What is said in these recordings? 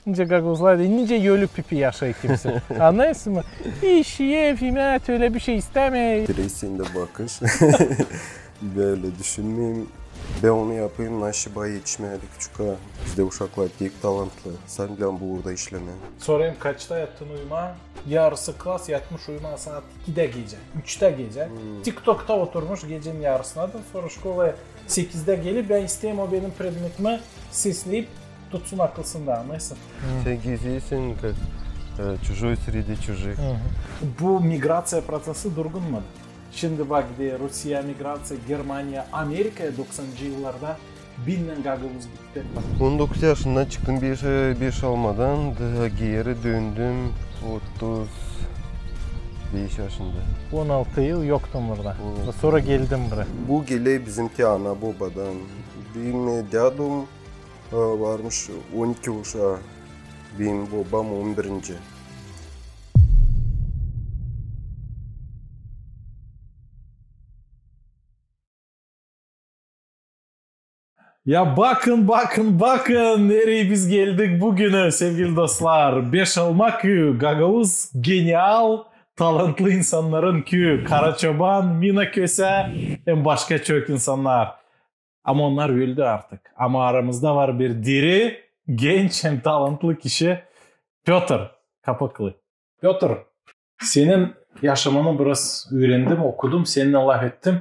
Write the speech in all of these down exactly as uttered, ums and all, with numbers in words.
Nicä gagauzlar deyni, nicä ölü pipi yaşêêr kimsä. Annêêrsın mı? İş, ev, imäk, ölä bişey istämeer. Interesandä bakış. Bölä düşünmeerim. Bän onu yapêrım, naşey baa etişmää küçükää. Bizdä uşaklar pek talantlı. Sanki bän burada işlemää. Sorêrım, kaçta yattın uyumaa? Yarısı klas yatmış uyumaa saat ikidä gecä, üçtä gecä. TikTokta oturmuş gecenin yarısınadan, sora şkolaya sekizdä geler, bän isteerim o benim predmetimi sesleyip tutsun akılsında, annêêrsın. Sen gezeersin как, e, чужой среди чужих. Bu migraţiya prosesi durgunmadı. Şindi bak, gidä Rusiya migraţiya, Germaniya, Amerikaya doksancı yıllarda binnän gagauz gitti. On dokuz yaşından çıktım beş, e, Beşalmadan, da geeri döndüm otuz beş yaşında. On altı yıl yoktun burada. Sora geldin buraya. Bu geler bizim te ana-bobadan. Benim, e, dädum, e, varmış on iki uşaa. Benim bobam on birinci. Ya bakın, bakın, bakın, nereyi biz geldik büünä, sevgili dostlar. Beşalma küüyü, gagauz, genial, talantlı insannarın küüyü. Karaçoban, Mina Kösä hem başka çok insannar. Ama onnar öldü artık. Ama aramızda var bir diri, genç hem talantlı kişi Pötr Kapıklı. Pötr, senin yaşamanı biraz üürendim, okudum, sennän lafettim.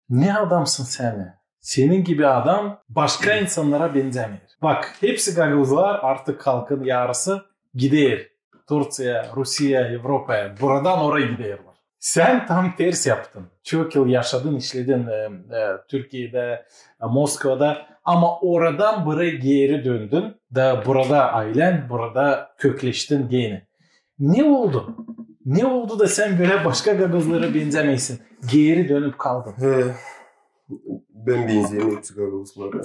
Ne adamsın sän? Senin gibi adam başka insannara benzämeer. Bak, hepsi gagauzlar, artık halkın yarısı gider Turţiya, Rusiya, Evropaya. Buradan oraya giderlär. Sän tam ters yaptın. Çok yıl yaşadın, işledin, e, e, Türkiyedä, e, Moskvada. Ama oradan buraya geeri döndün. Da burada aylän, burada kökleştin genä. Ne oldu? Ne oldu da sän bölä başka gagauzlara benzämeersin? Geeri dönüp kaldın. He, bän benzämeerim hepsi gagauzlara.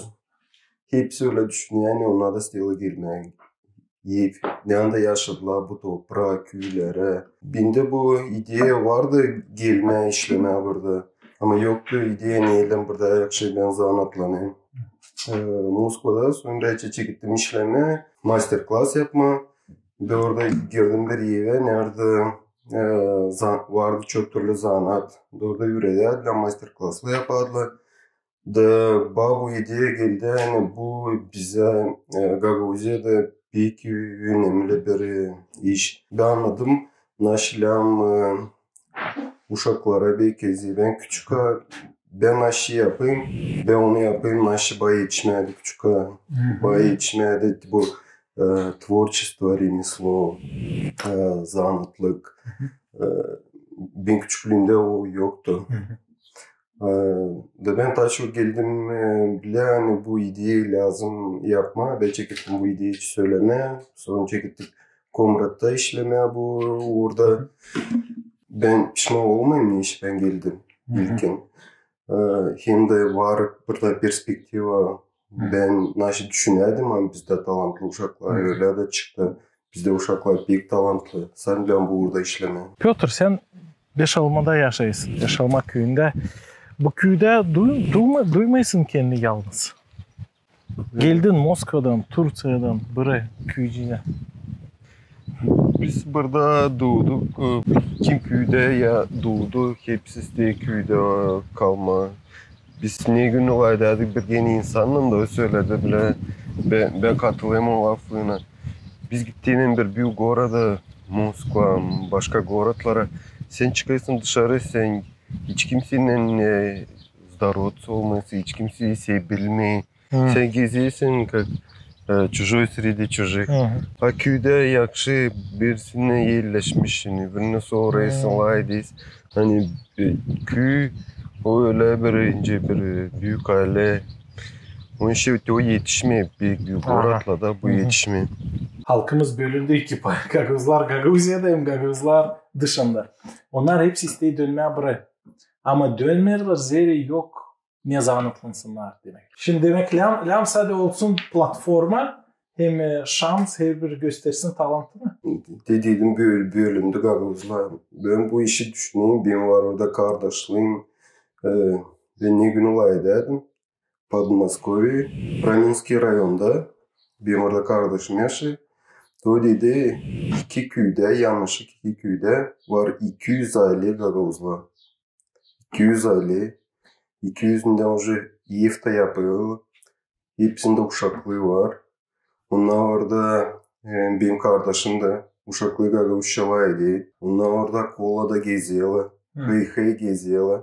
Hepsi ölä düşüner, ani onnar da isteerlär gelmää. Ev, ne anda yaşadılar bu topraa, küülerä. Bendä bu ideya vardı gelmää, işlemää burada. Ama yoktu ideya, neylän burada yahşı bän zanaatlanêrım. E, Moskvada sora çekettim işlemää, master-klass yapmaa. Da orada girdim bir evä, neredä, e, za-, vardı çok türlü zanaat. Da orada üüredärdilär, master-klasslar yapardılar. Da bana bu ideya geldi, ani bu bizä, e, Gagauziyada pek önemli bir, e, iş. Bän annadım, naşey lääzım, e, uşaklara, bekim zerä bän küçükää, bän naşey yapêrım, bän onu yapêrım, naşey baa etişmää küçükää, baa etişmää bu, e, творчество, ремесло, e, zanaatlık. E, benim küçüklüümdä o yoktu. E, da bän taa çok geldim, e, bilä, ani bu ideya lääzım yapmaa. Bän çekettim bu ideya için sölemää. Sora çekettik Komratta işlemää bu uurda. Bän pişman olmêêrım, neçin bän geldim ilkin. E, hem dä var burada perspektiva. Bän naşey düşünärdim, ani bizdä talantlı uşaklar, ölä dä çıktı. Bizdä uşaklar pek talantlı. Sän bän bu uurda işlemää. Pötr, sän Beşalmada yaşêêrsın, Beşalma küüyündä. Bu küüdä duy-, duyma-, duymêêrsın kendini yalnız. Geldin Moskvadan, Turţiyadan, buraya, küücüyä. Biz burada duuduk. E, kim küüdä ya duudu, hepsi isteer küüdä kalmaa. Biz ne gün olaydı, bir genä insannan da o söledi bilä, bän, bän katılêrım o lafına. Biz gittiynän bir büük goroda, Moskva, başka gorodlara, sän çıkêrsın dışarı, sän hiç kimseylän, e, zdarovatsä olmêêrsın, hiç kimseyi sän bilmeer. Sän gezeersin как, e, чужой среди чужих. A küüdä yahşı, birisinnän elleşmişsin, öbürünnän sorêrsın, lafederiz. Ani, e, küüy, o ölä bir, nicä bir, e, büük aylä. Onun için o etişmeer, büük, büük gorodlarda bu etişmeer. Halkımız bölündü iki paya. Gagauzlar Gagauziyada hem gagauzlar dışında. Onnar hepsi isteer dönmää buraya. Ama dönmeerlär, zerä yok ne zanaatlansınnar demäk. Şindi demäk, lääzım, lääzım sade olsun platforma, hem, e, şans, herbiri göstersin talantını. Dedim, böl-, bölündü gagauzlar. Bän bu işi düşüneyim, benim var orada kardaşlarım. E, bän ne gün olaydı dedim. Podmoskovye, Raminskiy rayonda. Benim orada kardaşım yaşêêr. Todede iki küüdä, yanlışlık iki küüdä var iki üz aylä gagauzlar. İki üz aylä. İki üzündän uje ev tä yapêrlar. Hepsindä uşaklıı var. Onnar orada, e, benim kardaşım da uşaklıı gagauzça lafedä. Onnar orada kolada gezeler. Hıy-hıy gezeler.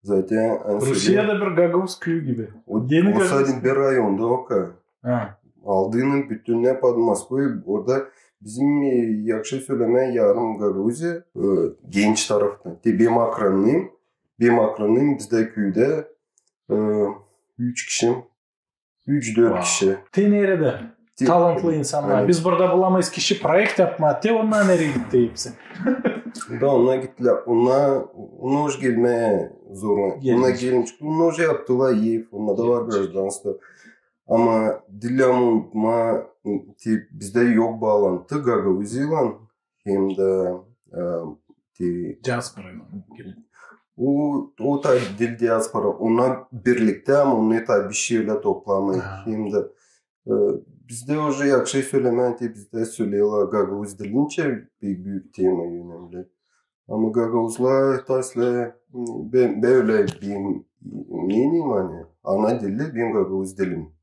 Zaten, ani Rusiya da bir gagauz küüyü gibi. O, o sadä bir rayonda o kadar. Ha. Aldınnan bütününä pat Moskvayı, orada bizim, e, yahşı sölemää, yarım Gagauziya, e, genç taraftan. Te benim akranım, benim akranım bizdä küüdä, e, üç kişi, üç-dört kişi. Te neredä? Te- Talantlı insannar. Biz burada bulamêêrız kişi proekt yapmaa, te onnar neredä gitti hepsi? Da onnar gittilär. Onnar, onnar uje gelmää zoruna. Onnar gelmiş. Onnar uje yaptılar ev, onnarda var grajdanstvo. Ama diil unutmaa, te bizdä yok baalantı Gagauziyaylan hem dä, e, te diasporaylan. O, o taa diil diaspora, onnar birliktä, ama onnar taa bişeylär toplamêêr. Hem dä, e, bizdä uje, yahşı sölemää, te bizdä söleerlär gagauz dilinçä, pek büük tema, önemli. Ama gagauzlar, taslä, bän, bän ölä, benim мнением, ani ana dili benim gagauz dilim.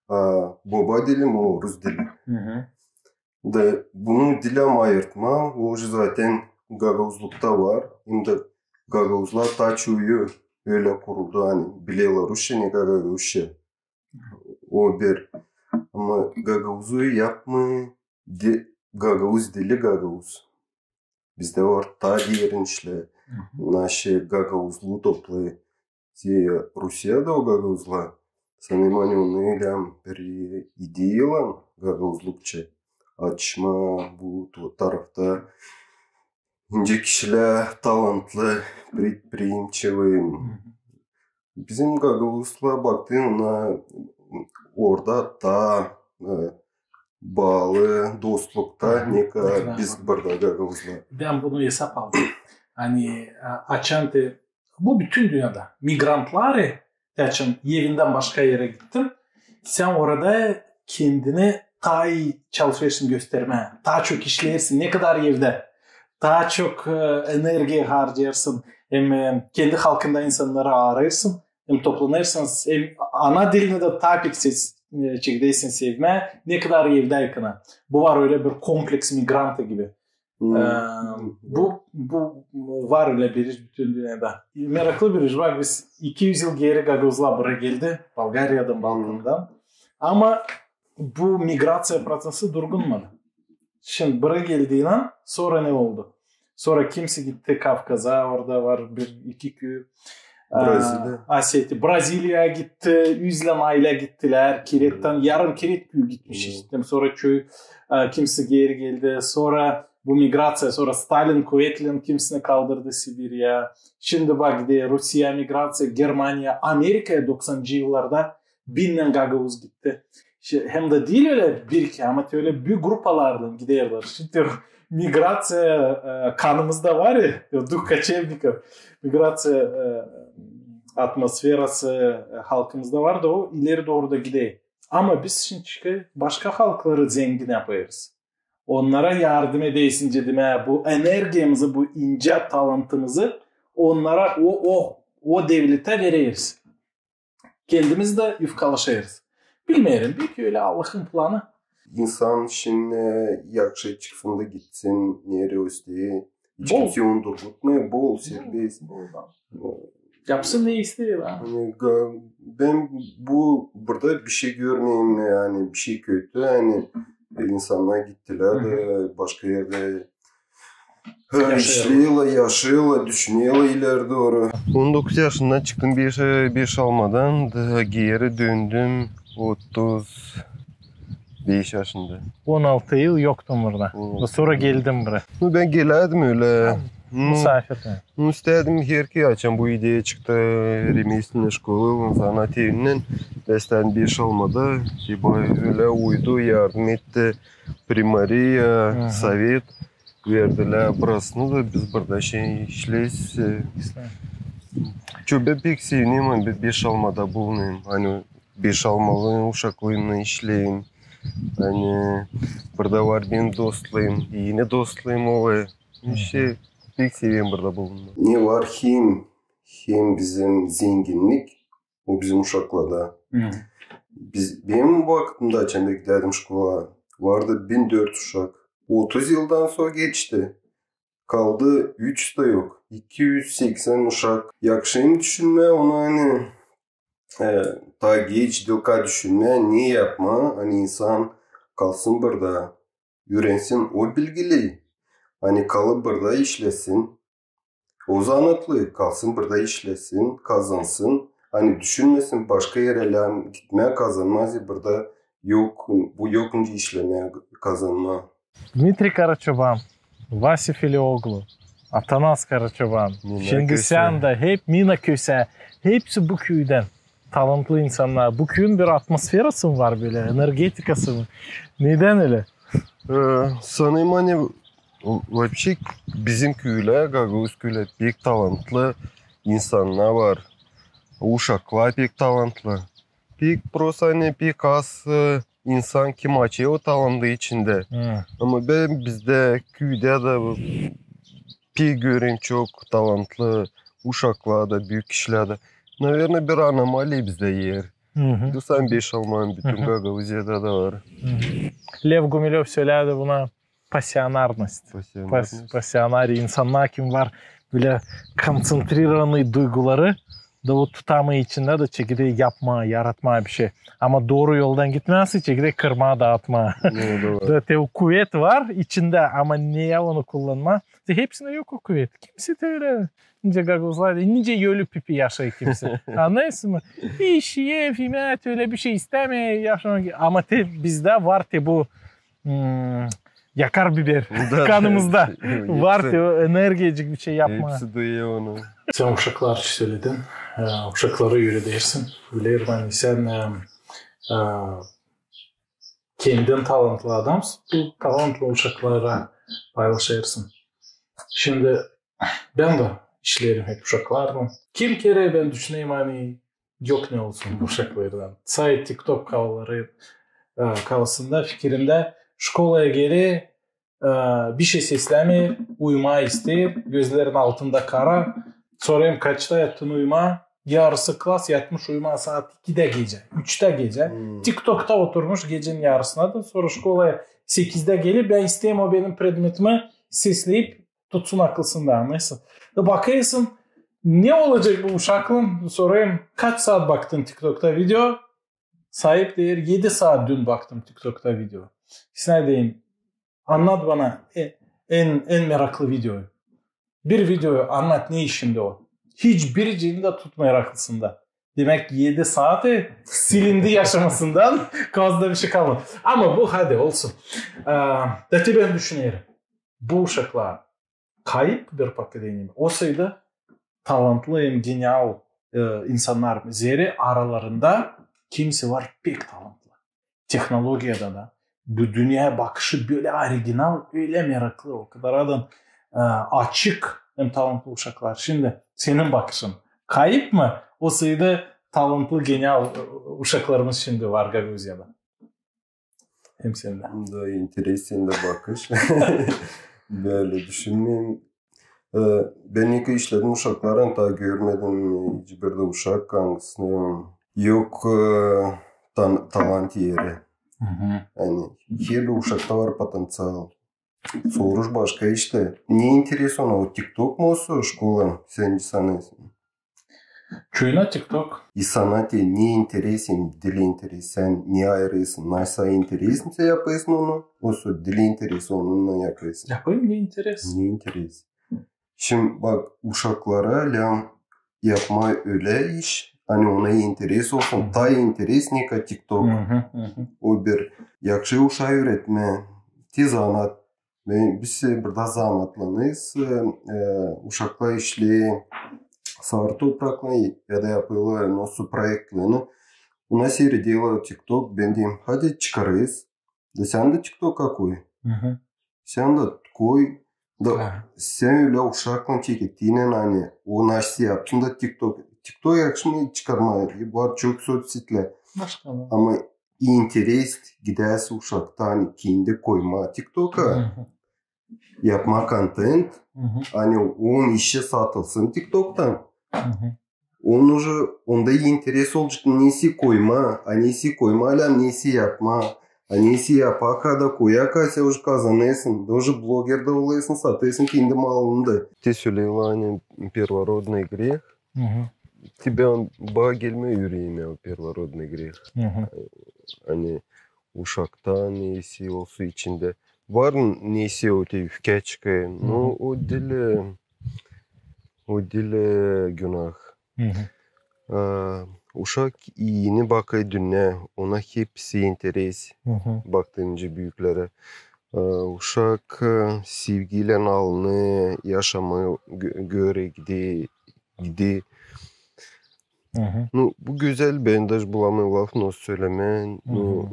A boba dilim o rus dili. Da bunu dilä ayırtmaa, o uje zaten gagauzlukta var. Hem dä gagauzlar taa çoyu ölä kuruldu, ani bilerlär rusça, ne gagauzça. O bir. Ama gagauzu yapmêêr di-, gagauz dili gagauz. Bizdä var taa derin işlär. Naşi gagauzluu toplêêr. Te Rusiyada o gagauzlar, sanêrım, ani onnar lääm bir ideyalan gagauzlukça açmaa bu to-, tarafta. İnce kişilär, talantlı, предприимчивый. Bizim gagauzlar baktıın, onnar orada taa, e, baalı, dostlukta, ne kadar biz burada gagauzlar. Bän bunu esap aldım. Ani, e, açan te, bu bütün dünnedä. Migrantları, te açan evindän başka erä gittin, sän orada kendini taa ii çalışêrsın göstermää, taa çok işleersin, ne kadar evdä, taa çok, e, energiya harcêêrsın, hem, e, kendi halkında insannarı aarêêrsın, hem toplanêrsın, hem ana dilini dä taa pek ses-, e, çekedersin sevmää, ne kadar evdä yakına. Bu var ölä bir kompleks migranta gibi. E, bu, bu var ölä bir iş bütün dünnedä. Meraklı bir iş. Bak, biz iki üz yıl geeri gagauzlar buraya geldi. Bulgariyadan, Balkandan. Ama bu migraţiya prosesi durgunmadı. Şindi buraya geldiynän sora ne oldu? Sora kimisi gitti Kavkaza, orada var bir, iki küüy. Braziliya. Aseti, Braziliyaya gitti, üz län aylä gittilär, Kirettän, yarım Kiret küüyü gitmiş işte. Sora çoyu, e, kimisi geeri geldi. Sora bu migraţiya, sora Stalin kuvetlän kimisini kaldırdı Sibiriyä. Şindi bak, gidä Rusiya migraţiya, Germaniya, Amerikaya doksancı yıllarda binnän gagauz gitti. Şi-, hem dä diil ölä bir-iki, ama te ölä büük grupalarlan giderlär. Şindi migraţiya, e, kanımızda var ya, дух кочевника, migraţiya, e, atmosferası, e, halkımızda var da o ileri dooru da gider. Ama biz şindi başka halkları zengin yapêrız. Onnara yardım edäsin demää, bu energiyamızı, bu incä talantımızı onnara, o, o, o devletä vereriz. Kendimiz dä yufkalaşêrız. Bilmeerim, beki ölä Allahın planı. İnsan şindi yahşı çıksın da gitsin, nereyi isteer. İçkisi onu durgutmêêr, bol, serbest. Yapsın ne isteer, ha. Ani ga-, bän bu, burada bir şey görmeerim, ani bir şey kötü, ani insannar gittilär dä başka erdä, e, işleerlär, yaşêêrlar, düşünerlär ileri dooru. On dokuz yaşından çıktım bir, e, bir şey almadan, da geeri döndüm otuz beş yaşında. On altı yıl yoktum burada. Sora geldim buraya. Nu, bän gelerdim ölä. Misafir. Nu, istedim, herki açan bu ideya çıktı, ремесленная школа, zanaat evinnän, bän istedim bir şey almadan, ölä uydu, yardım etti, примария, совет, verdilär burasını da biz burada şey işleeriz. Çok bän pek sevinerim, ani bir şey almada bulunêrım. Ani bir şey almalı, uşaklarımnan işleerim. Ani Burada var benim dostlarım, eni dostlarım olêr. İştä pek severim burada bulunmaa. Ne var hem, hem bizim zenginnik, o bizim uşaklarda. Biz, benim vakıtımda, açan da gidärdim şkolaya, vardı bin dört uşak. Otuz yıldan sora geçti. Kaldı üç da yok. İki üz seksän uşak. Yakışêr mı düşünmää onu, ani e, taa geç diil ka düşünmää, ne yapmaa, ani insan kalsın burada, üürensin o bilgili, ani kalıp burada işlesin, o zanaatlı, kalsın burada işlesin, kazansın, ani düşünmesin başka erä lääm gitmää kazanmaa, burada yok, bu yok nicä işlemää, kazanmaa. Dmitriy Karaçoban, Vasya Filioglu, Atanas Karaçoban, Şingizyan da, hep Mina Kösä, hepsi bu küüdän. Talantlı insannar. Bu küüyün bir atmosferası mı var bölä, energetikası mı? Nedän ölä? E, sanêrım, ani вообще bizim küülä, gagauz küülä pek talantlı insannar var. Uşaklar pek talantlı. Pek prosta, ani pek az e, insan kim açêr o talantı içindä. Ama bän bizdä küüdä dä pek görerim çok talantlı uşaklar da, büük kişilär dä. Наверно, bir anomaliya bizdä er. Doksan beş alman, bütün Gagauziyada da var. Lev Gumilöv sölärdi buna, пассионарность. Пассионарность. Пас-, пассионарий insannar kim var bölä kontsentrirovannıy duyguları da, o tutamêêr içindä da çekeer yapmaa, yaratmaa bişey. Ama dooru yoldan gitmää, çekeer kırmaa, daatmaa. Da te o kuvet var içindä, ama ne ya onu kullanmaa? Te hepsindä yok o kuvet. Kimsey te ölä, nicä gagauzlar, nicä ölü pipi yaşêêr kimsey. Annêêrsın mı? İş, ev, imää, ölä bişey istämeer yaşamaa. Ama te bizdä var te bu yakar biber kanımızda. Var te o energiyacık bişey yapmaa. Hepsi duyêr onu. Sän uşaklar için söledin. E, uşakları üüredersin. Bilerim, ani sän e, e, kendin talantlı adamsın. Bu talantlı uşaklara paylaşêrsın. Şindi bän dä işleerim hep uşaklarlan. Kimi kerä bän düşünerim, ani yok ne olsun bu uşaklardan. Sade TikTok kavaları, e, kavasında, fikirimdä şkolaya geler, e, bişey seslämeer, uyumaa isteer, gözlerinin altında kara. Sorêrım, kaçta yattın uyumaa? Yarısı klas yatmış uyumaa saat ikidä gecä, üçtä gecä. TikTokta oturmuş gecenin yarısına da, sora şkolaya sekizdä geler, bän isteerim o benim predmetimi sesleyip tutsun aklısında, annêêrsın. Da bakêrsın, ne olacek bu uşaklan, sorêrım, kaç saat baktın TikTokta video? Saip deer, edi saat dün baktım TikTokta video. Sän deyim, annat bana e-, en, en meraklı videoyu. Bir videoyu annat, ne işindä o. Hiçbiricini dä tutmêêr aklısında. Demäk, edi saati silindi yaşamasından, kafasında bişey kalmadı. Ama bu hadi olsun. E, da te bän düşünerim. Bu uşaklar kayıp bir pokoleniya. Olsaydı talantlı hem genial e, insannar, zerä aralarında kimisi var pek talantlı. Tehnologiyada da, bu dünneyä bakışı bölä original, ölä meraklı, o kadar adan e, açık hem talantlı uşaklar. Şindi senin bakışın, kayıp mı olsaydı talantlı, genial e, uşaklarımız şindi var Gagauziyada? Hem sendä. Da interesnä bakış. Bölä düşünmeerim. E, bän iki işledim uşaklarlan, taa görmedim hiçbir dä uşak, angısının yok e, tan-, talant eri. Yani herbir uşakta var potenţial. Soruş başka iştä. Ne interes ona, o TikTok mu olsun şkola, sän sanêrsın? Çoyuna TikTok. İ sana te ne interes, hem diil interes, sän ne ayırêrsın, nasıl interes mi sän yapêrsın onu, osa diil interes, onunnan yapêrsın. Yapêrım ne interes. Ne interes. Şindi bak, uşaklara lääm yapmaa ölä iş, ani ona interes olsun, taa interes, ne ka TikTok. O bir yakışêr uşaa üüretmää, te zanaat. Bän, biz burada zanaatlanêrız, e, uşaklar işleer sarı topraklan ya da yapêrlar nasıl proektlerini. Ona seyrederlär TikTok, bän deerim, hadi çıkarêrız. Da sän dä TikToka koy. Sän dä koy. Da sän ölä uşaklan çekettiynän, ani o nasıl yapsın da TikTok. TikTok yakışmêêr çıkarmaa, var çok soţsetilär. Ama interes gidäsi uşakta, ani kendi koyma TikToka, yapma kontent, ani onun işi satılsın TikToktan. Onun uje onda interes olacek, nesi koyma, a nesi koyma, alä nesi yapma, a nesi yapak, a da koyak, a sän uje kazanêrsın, da uje bloger da olêrsın, satêrsın kendi malını da. Te söleerlär, ani первородный грех. Te bän, bana gelmeer üreemä o первородный грех. Ani uşakta nesi olsun içindä. Var nesi o te üfkä çıkêr. No, o diil, o diil günah. A, uşak eni bakêr dünneyä, ona hepsi interes, baktıınca büüklere. A, uşak, e, sevgiylän alınêr, yaşamaa gö-, görä gider, gider. No, bu gözäl, bän dä bulamêêrım laf, no sölemää, no,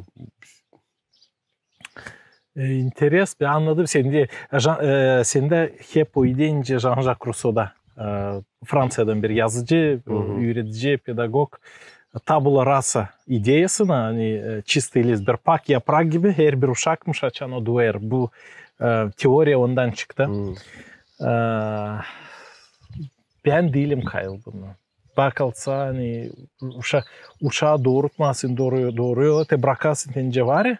E, interes, bän annadım seni. E, Jean, e, sendä hep o ideya, nicä Jean-Jacques Rousseau'da, e, Franţiyadan bir yazıcı, üüredici, pedagog, tabula rasa ideyasını, ani, e, чистый лист, bir pak yaprak gibi, herbir uşakmış, açan o duêr. Bu, e, teoriya ondan çıktı. E, bän diilim kayıl buna. Bakılsa, ani uşa-, uşaa doorutmasın dooru, dooru yola, te brakasın te nicä var, e,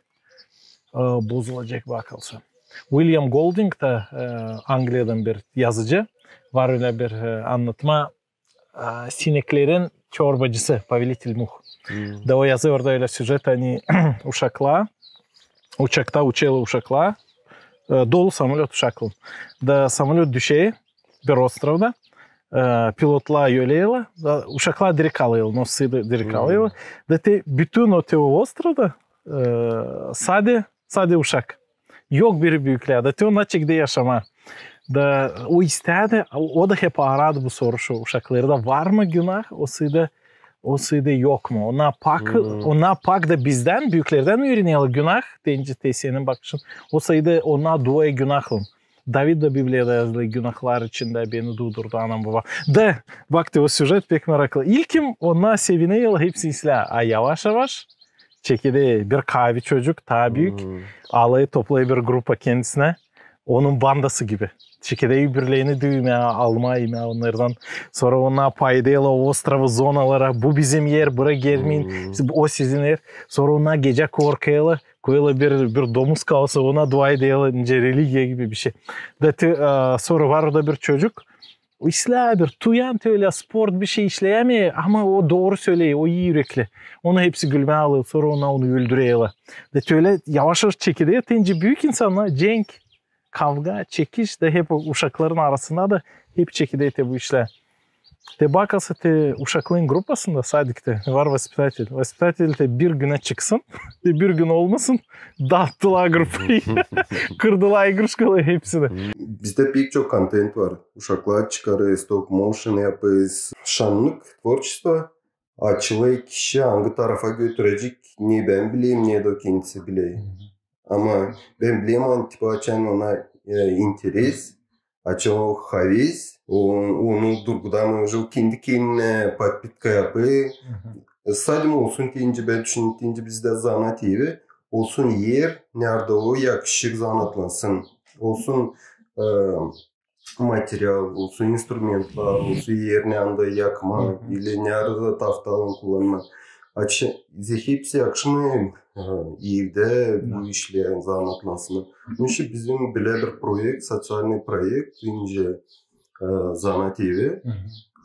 bozulacek bakılsa. William Golding da, e, Angliyadan bir yazıcı, var ölä bir, e, annatma, e, sineklerin çorbacısı, Повелитель мух. Da o yazêr orada ölä süjet, ani uşaklar, uçakta uçêrlar uşaklar, e, dolu samolöt uşaklan. Da samolöt düşer bir ostrovda, e, pilotlar ölärlär, da uşaklar diri kalêrlar, no sıydı diri kalêrlar. Da te bütün o te o ostrovda, e, sade, sade uşak. Yok biri büüklär, da te onnar çeker yaşamaa. Da o istärdi, o da hep aarardı bu soruşu uşaklarda, var mı günah, o sıydı, o sıydı yok mu? Onnar pak, onnar pak da bizdän, büüklerdän üürenerlär günah, deyni te senin bakışın. O sıydı onnar duêr günahlan. David da Bibliyada yazılı, günahlar içindä beni duudurdu anam-bobam. Da, bak te, o süjet pek maraklı. İlkin onnar sevinerlär, hepsi islää. A yavaş-yavaş çekeder bir kaavi çocuk, taa büük, alêr, toplêêr bir grupa kendisinä. Onun bandası gibi. Çekeder öbürlerini düümää, almaa, imää onnardan. Sora onnar payederlär o ostrovu zonalara. Bu bizim er, bura gelmeyin. O sizin er. Sora onnar gecä korkêrlar. Koyêrlar bir, bir domuz kalsa, ona dua ederlär, nicä religiya gibi bir şey. Da te, e, sora var orada bir çocuk. İslää bir tuyan te ölä sport bir şey işleyämeer, ama o dooru söleer, o ii ürekli. Onu hepsi gülmää alêr, sora onnar onu öldürerlär. Da te ölä yavaş-yavaş çekeder te nicä büük insannar, cenk, kavga, çekiş da hep o uşakların arasında da hep çekeder te bu işlär. Te bakılsa te uşakların grupasında sadiktä var воспитатель. Воспитатель te bir günä çıksın, te bir gün olmasın, daattılar grupayı, kırdılar igruşkaları hepsini. Bizdä pek çok kontent var. Uşaklar çıkarêr, stop motion yapêr, şannık, tvorçestvo. Açılêr kişi angı tarafa götürecek, ne bän bilerim, ne dä o kendisi biler. Ama bän bilerim, ani, tipa, açan ona, e, interes, açan o haves, o, onu durgudamêêr, uje o kendi kendinä podpitka yapêr. E, salim olsun deyni, bän düşünerim deyni, bizdä zanaat evi olsun er, neredä o yakışır zanaatlansın. Olsun, e, material, olsun instrumentlar, olsun er, neredä yakma, ili neredä taftalan kullanma. Açan, hepsi yakışmêêr, e, evdä bu işlär zanaatlansın. Onun için bizim bölä bir proekt, soţialnıy proekt, deyni, e, zanaat evi.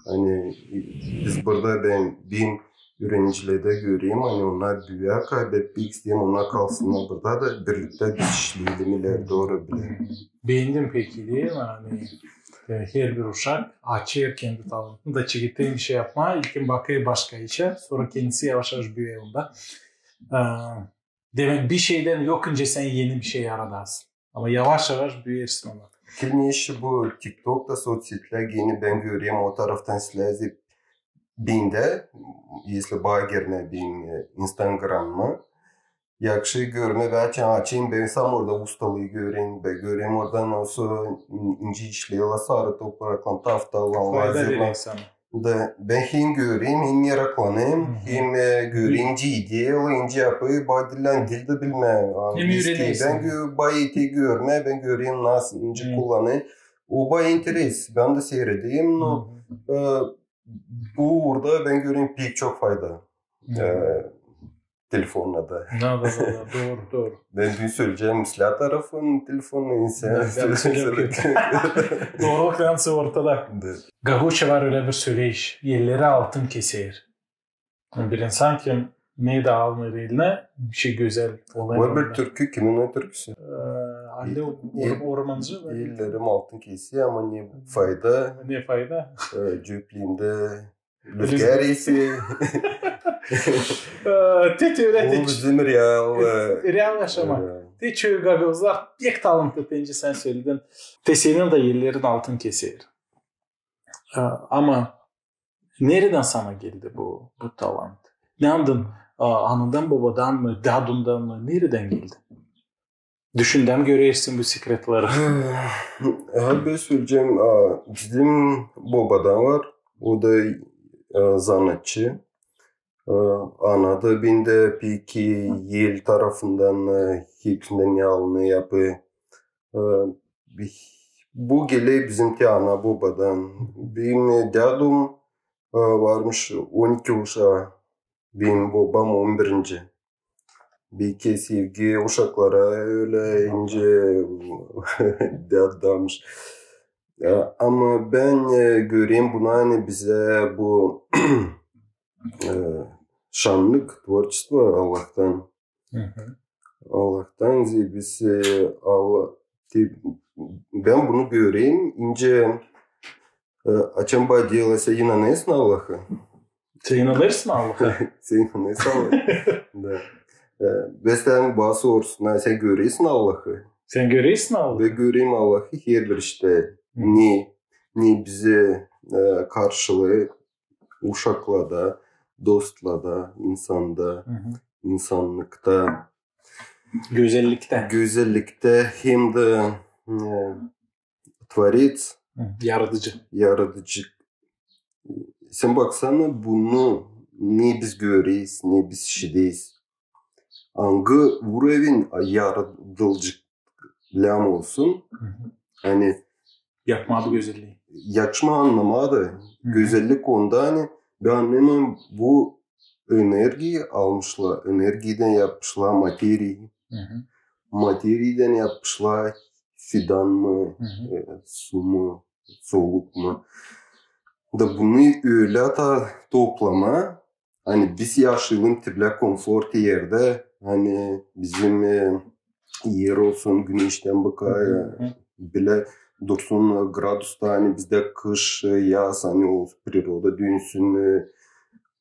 Ani, e, biz burada, bän, bän üürenicilerdä görerim, ani onnar büüyär, bän pek isteerim, onnar kalsınnar burada da birliktä biz işleyelim ileri dooru bilä. Beendim pek ideyanı, ani, e, herbir uşak açêr kendi talantını da çekeder bir şey yapmaa, ilkin bakêr başka işä, sora kendisi yavaş-yavaş büüyer onda. E, demäk, bir şeydän yok nicä sän eni bir şey yaradasın. Ama yavaş-yavaş büüyersin ona. Fikir ne işi bu TikTok da, soţsetilär, deyni, bän görerim, o taraftan islää bendä, если bana girmää benim, e, Instagramıma. Yakışır görmää, bän açan, açan, bän sam orada ustalıı görerim, bän görerim orada nasıl in-, inci işleerlär, sarı topraklan, taftalan, lazerlan. Fayda verer sana. Da bän hem görerim, hem meraklanêrım, hem göreyim, nicä ideyalı, nicä yapêr, baa diil dä bilmää. Hem üürenersin. Bän gö-, baa eti görmää, bän görerim, nasıl, nicä kullanêr. O baa interes, bän dä seerederim, no, e, bu uurda bän görerim pek çok fayda. E, telefonlarda. Da, da, da, da, dooru, dooru. Bän büün söleyecäm islää tarafın telefonun, insan. Dooru, ortada. Gagauzça var ölä bir söleyiş: elleri altın keser. Bir insan kim ne dä alêr elinä, bir şey gözäl olêr. Var bir türkü, kimin o türküsü? E, Halli Ormancı. Ellerim altın keser, ama ne fayda? Ne fayda? E, cöplüümdä lüzgar esi. E, te, te ölä, te. Bu bizim real, e, real yaşamak. Te çoyu gagauzlar pek talantlı, bence, sän söledin. Te senin dä ellerin altın keser. E, ama neredän sana geldi bu, bu talant? Ne andın, e, anadan, bobadan mı, dadundan mı, neredän geldi? Düşündän görersin bu sekretleri. Ha, bän söleyecäm, a, bizim bobadan var, o da, e, zanaatçı. E, ana da bendä pek el tarafından, e, hepsindän en alını yapêr. E, bu geler bizim te ana-bobadan. Benim, e, dadum, e, varmış on iki uşaa. Benim bobam on birinci. Belki sevgi uşaklara ölä nicä daddamış. E, ama bän, e, görerim bunu, ani bizä bu, e, şannık, творчество Allahtan. Allahtan, biz, e, Allah, te, bän bunu görerim, nicä, e, açan baa deerlär, sän inanêrsın Allaha? Sän inanêrsın Allaha? Sän inanêrsın Allaha? Da. E, bän sän bana sorêrsın, sän görersin Allahı? Sän görersin Allahı? Bän görerim Allahı herbir iştä. Ne, ne bizi, e, karşılêêr uşaklada, dostlada, insanda, insannıkta. Gözelliktä. Gözelliktä hem dä, e, Tvorec. Yaradıcı. Yaradıcı. Sän baksana bunu, ne biz göreriz, ne biz işideriz. Angı uroven yaradıcılık olsun. Ani yapmaa bu gözellii. Yapmaa, annamaa da. Gözellik onda, ani bän annêêrım, bu energiyayı almışlar, energiyadan yapmışlar materiyayı. Materiyadan yapmışlar fidan mı, e, su mu, soluk mu. Da bunu ölä ta toplamaa, ani biz yaşayalım te bölä konfortlu erdä, ani bizim, e, er olsun güneştän bakarak, bölä dursun, e, gradusta, ani bizdä kış, e, yaz, ani o priroda dönsün, e,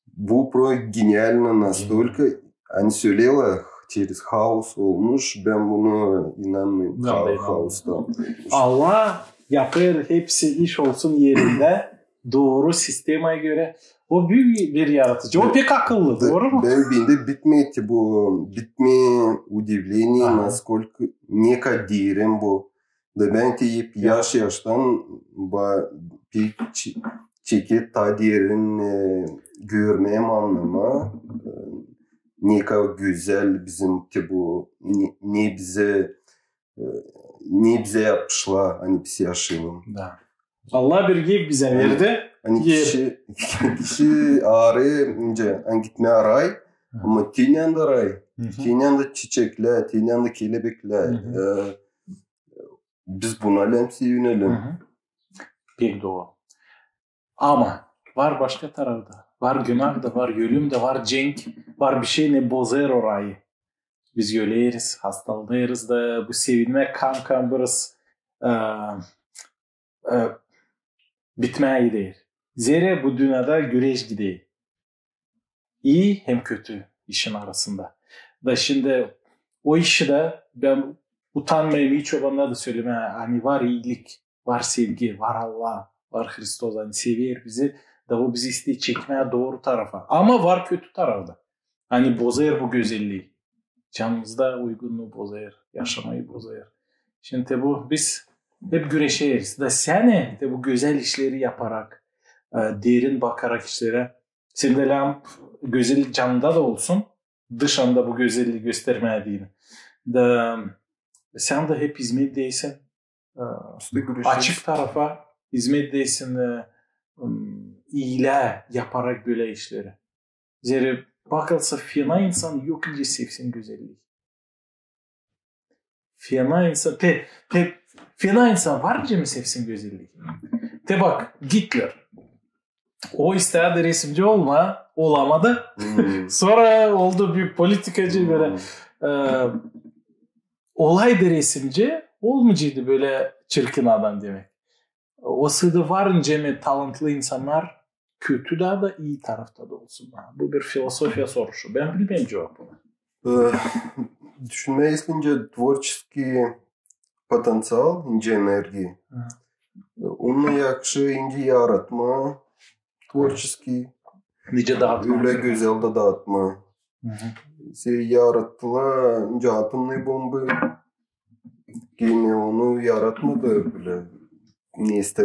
bu proekt genialno nastolka, ani söleerlär, через хаос olmuş, bän buna inanmêêrım. Haostan. Allah yapêr hepsi iş olsun erindä, dooru sistemaya görä. O büük bir yaradıcı. O pek akıllı, dooru mu? Bän, bendä bitmeer te bu, bitmeer удивление, насколько, ne kadar derin bu. Da bän te hep yaş-yaştan ba-, pek çe-, çeker ta derin, e, görmää, annamaa, e, ne kadar gözäl bizim te bu, ne, ne bizä, e, ne bizä yapmışlar, ani biz yaşayalım. Da. Allah bir ev bizä verdi. Ani kişi, kişi arêêr, nicä, ani gitmää ray, ama te nända ray, te nända çiçeklär, te nända kelebeklär. E, Biz buna lääzım sevinelim. Pek dooru. Ama var başka tarafta. Var günah da, var ölüm dä, var cenk, var bir şey, ne bozêr orayı. Biz öleriz, hastalanêrız da bu sevinmää kam-kam biraz, e, e, bitmää gider. Zerä bu dünnedä güreş gider. İi hem kötü işin arasında. Da şindi o işi dä bän utanmêêrım hiç o bana da sölemää, ani var iilik, var sevgi, var Allah, var Hristos, ani sever bizi, da o bizi isteer çekmää dooru tarafa. Ama var kötü tarafı da. Ani bozêr bu gözellii. Canımızda uygunluu bozêr, yaşamayı bozêr. Şindi bu biz hep güreşeriz. Da sän te bu gözäl işleri yaparak, e, derin bakarak işlerä. Sendä lääzım gözellik canında da olsun, dışında bu gözellii göstermää deyni. Da sän dä hep hizmetdäsin, e, açık tarafa hizmetdäsin, e, m, iilää yaparak bölä işleri. Zerä bakılsa, fena insan yok nicä sevsin gözellii. Fena insan, te, te, fena insan var nicä mi sevsin gözellii. Te bak, Gitler. O istärdi resimci olmaa, olamadı. Sora oldu büük politikacı, bölä, e, olaydı resimci, olmayaceydı bölä çirkin adam demäk. O sırada var nicä mi talantlı insannar, kötü dä, da ii tarafta da olsun. Ha, bu bir filosofiya soruşu. Bän bilmeerim cuvabını. E, düşünmää, если nicä творческий потенциал, nicä energiya. Onu yahşı nicä yaratmaa, творческий. Nicä daatmaa. Ölä gözäl dä daatmaa. Sän yarattılar nicä atomnıy bomba. Genä onu yaratmadı bölä, neysä,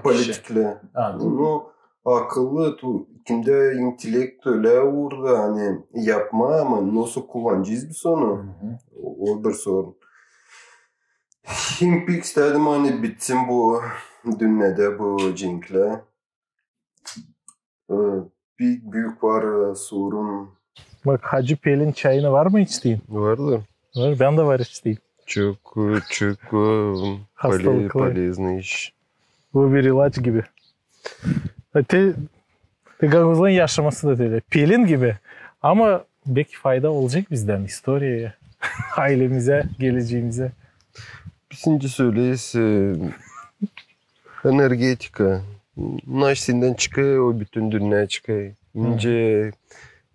politikler. Onu akıllı, tu, kimdä intellekt ölä uurda, ani yapmaa, ama nasıl kullanacez biz onu? O, o bir sorun. Hem pek istärdim, ani bitsin bu dünnedä bu cenklär. E, pek büük var, e, sorun. Bak, Hacı Pelin çayını var mı içtiyin? Vardı. Var, bän dä var içtiyin. Çok, e, çok, e, hastalıklı, полезный iş. Bu bir ilaç gibi. E, te, te gagauzların yaşaması da öylä. Pelin gibi. Ama belki fayda olacek bizdän istoriyaya, aylemizä, gelecämizä. Birinci söleeriz, e, energetika. Naş sendän çıkêr, o bütün dünnä çıkêr. Nicä,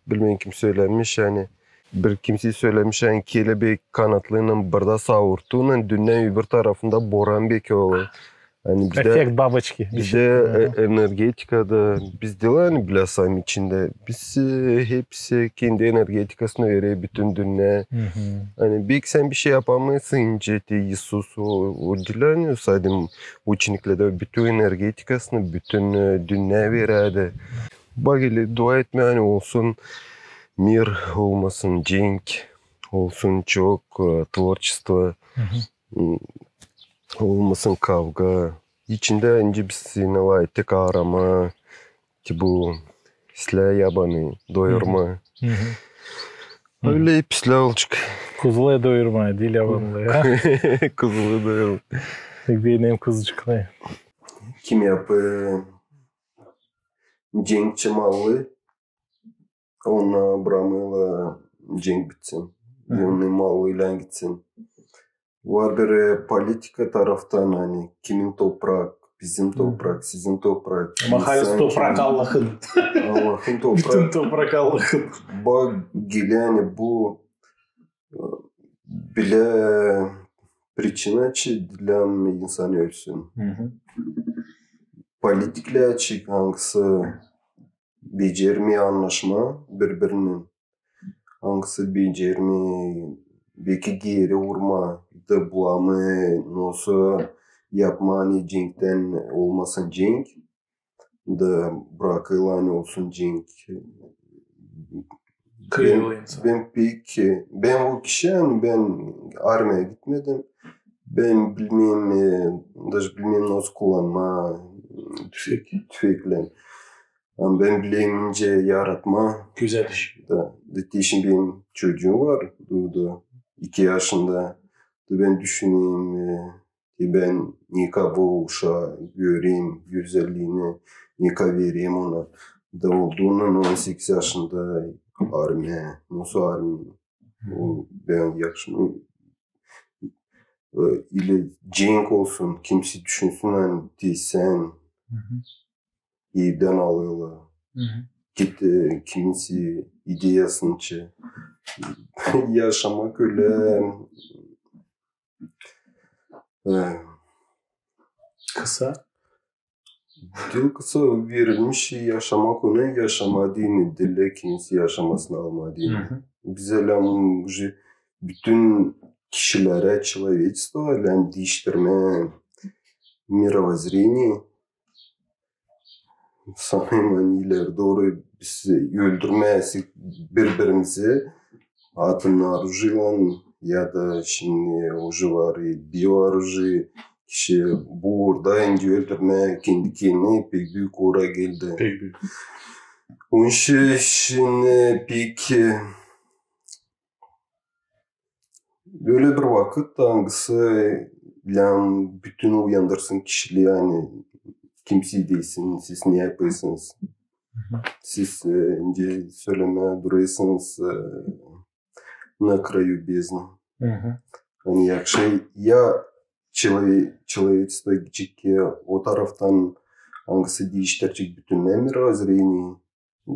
bilmeerim kim sölämiş, ani bir kimsey sölämiş, ani kelebek kanatlarınnan burada savurttuunnan dünnän öbür tarafında boran beki olur. Ani bizdä, эффект бабочки. Bizdä, e, energetikada, biz diil, ani bilä sami içindä. Biz, e, hepsi kendi energetikasını verer bütün dünnä. Ani belki sän bir şey yapamêêrsın, nicä te İisus, o, o diil, ani sade uçeniklerdä bütün energetikasını, bütün, e, dünnä verärdi. Bak, ilä dua etmää, ani olsun mir, olmasın cenk, olsun çok, e, творчество, m, olmasın kavga. İçindä nicä biz sän layık ettik, aaramaa, te bu islää yabanı doyurmaa. Ölä hep islää olacek. Kuzuları doyurmaa, diil yabanıları. Kuzuları doyurmaa. Tek benim kuzucuklar. Kim yapêr cenkçi mallı, onu bramêrlar cenk bitsin. Onun mallıylan gitsin. Var bir, e, politika taraftan, ani kimin toprak, bizim toprak, sizin toprak. Ama halis toprak Allahın. Allahın toprak. Bütün toprak Allahın. Bak, geler, ani bu, e, bilä pričina, çi diil insan ölsün. Politiklär, çi angısı becermeer annaşmaa biri-birinnän. Angısı becermeer, beki geeri vurmaa, da bulamêêr, nasıl yapmaa, ani cenktän olmasın cenk, da brakêrlar, ani olsun cenk. Bän pek, bän o kişi, ani bän armiyaya gitmedim. Bän bilmeerim, e, даже bilmeerim, nasıl kullanmaa tüfekleri. Ama bän bilerim nicä yaratmaa. Gözäl iş. Da, da te şindi benim çocuum var, duudu, iki yaşında. Da bän düşünerim, e, te bän ne kadar bu uşaa görerim gözelliini, ne kadar vererim ona. Da olduunnan on sekiz yaşında armiya, nasıl armiya? O, bän yahşı, e, ilä cenk olsun, kimsey düşünsün, ani te sän evdän alêrlar. Git, e, kimsey ideyasınca. Yaşamak ölä, e, kısa. Diil kısa, verilmiş yaşamak, onu yaşamaa deyni, diil kimsey yaşamasını almaa deyni. Biz ölä, m, уже bütün kişilerä, человечество, ölä diiştirmää мировоззрение. sanêrım, ani ileri dooru biz öldürmeyäsik biri-birimizi, atom orujiyaylan ya da şindi uje var bioorujie, kişi bu uurda indi öldürmää kendi-kendini pek büük uura geldi. Pek büük. Onun için şindi pek, e, ölä bir vakıt, angısı lääzım bütün uyandırsın kişilii, ani kimsey desin, siz ne yapêrsınız? Siz, e, indi sölemää durêrsınız, e, на краю бездны. Ani ya şey, ya челове-, человечество gidecek, e, o taraftan, angısı diiştirecek bütünnän mirovozreniye,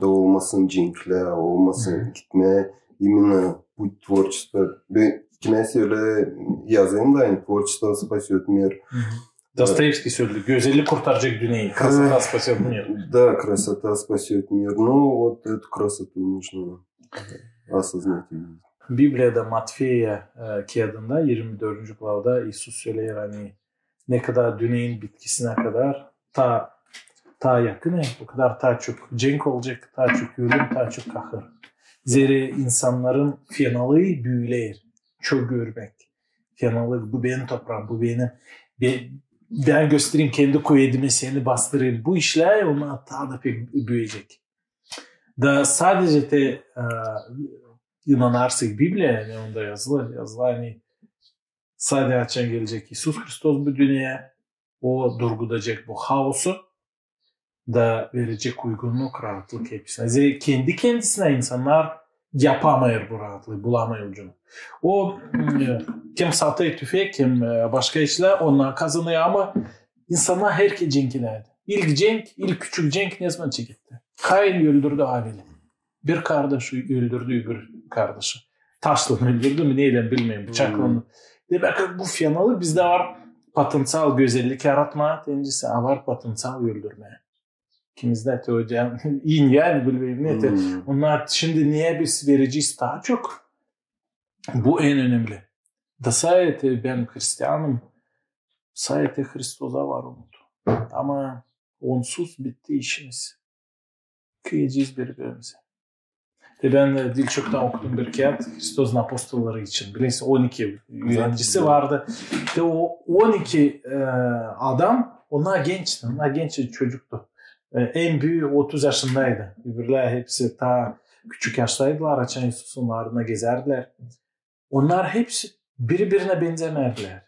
da olmasın cenklär, olmasın gitmää именно путь творчества. Bän kimä sölä yazêrım da, ani творчество спасёт мир. Dostoevskiy söledä, gözellik kurtaracek düneyi, красота спасёт мир. Да, красота спасёт мир. Ну, вот эту красоту нужно осознать и видеть. Bibliyada Matfeya, e, kiyadında, irmi dördüncü glavada İisus söleer, ani ne kadar düneyin bitkisinä kadar taa, taa yakın, e, o kadar taa çok cenk olacek, taa çok ölüm, taa çok kahır. Zerä insannarın fenalıı büüleer, çok görmäk. Fenalık, bu benim topraam, bu benim, be-, bän göstereyim kendi kuvedimi, seni bastırayım. Bu işlär, onnar taa da pek büüyecek. Da sadecä te, e, inanarsak Bibliyaya, ani onda yazılı, yazılı, ani sadecä açan gelecek İisus Hristos bu düneya, o durgudacek bu haosu da verecek uygunnuk, raatlık hepsinä. Zerä kendi-kendisinä insannar yapamêêr bu raatlıı, bulamêêr ucunu. O, e, kim satêr tüfek, kim, e, başka işlär, onnar kazanêr, ama insannar herkerä cenk ederdi. İlk cenk, ilk küçük cenk ne zaman çekildi? Kain öldürdü Aveli. Bir kardaşı öldürdü öbür kardaşı. Taşlan öldürdü mü, neylän bilmeerim, bıçaklan. Demäk, bu fenalık, bizdä var potenţial gözellik yaratmaa, tenceesi, a var potenţial öldürmää. İkimizdä te o can, yin-yang, bilmeerim ne te. Onnar şindi neyä biz verecez taa çok? Bu en önemli. Da sade bän hristianım, sade Hristosa var umut. Ama onsuz bitti işimiz. Kıyacez biri-birimizä. Te bän, e, diil çoktan okudum bir kiyat Hristos'un apostolları için. Bilersin, on iki üürenicisi vardı. Te o on iki, e, adam, onnar gençti, onnar genç çocuktu. E, en büüü otuz yaşındaydı. Öbürlär hepsi taa küçük yaştaydılar, açan İisus onnarınnan gezärdilär. Onnar hepsi biri-birinä benzämärdilär.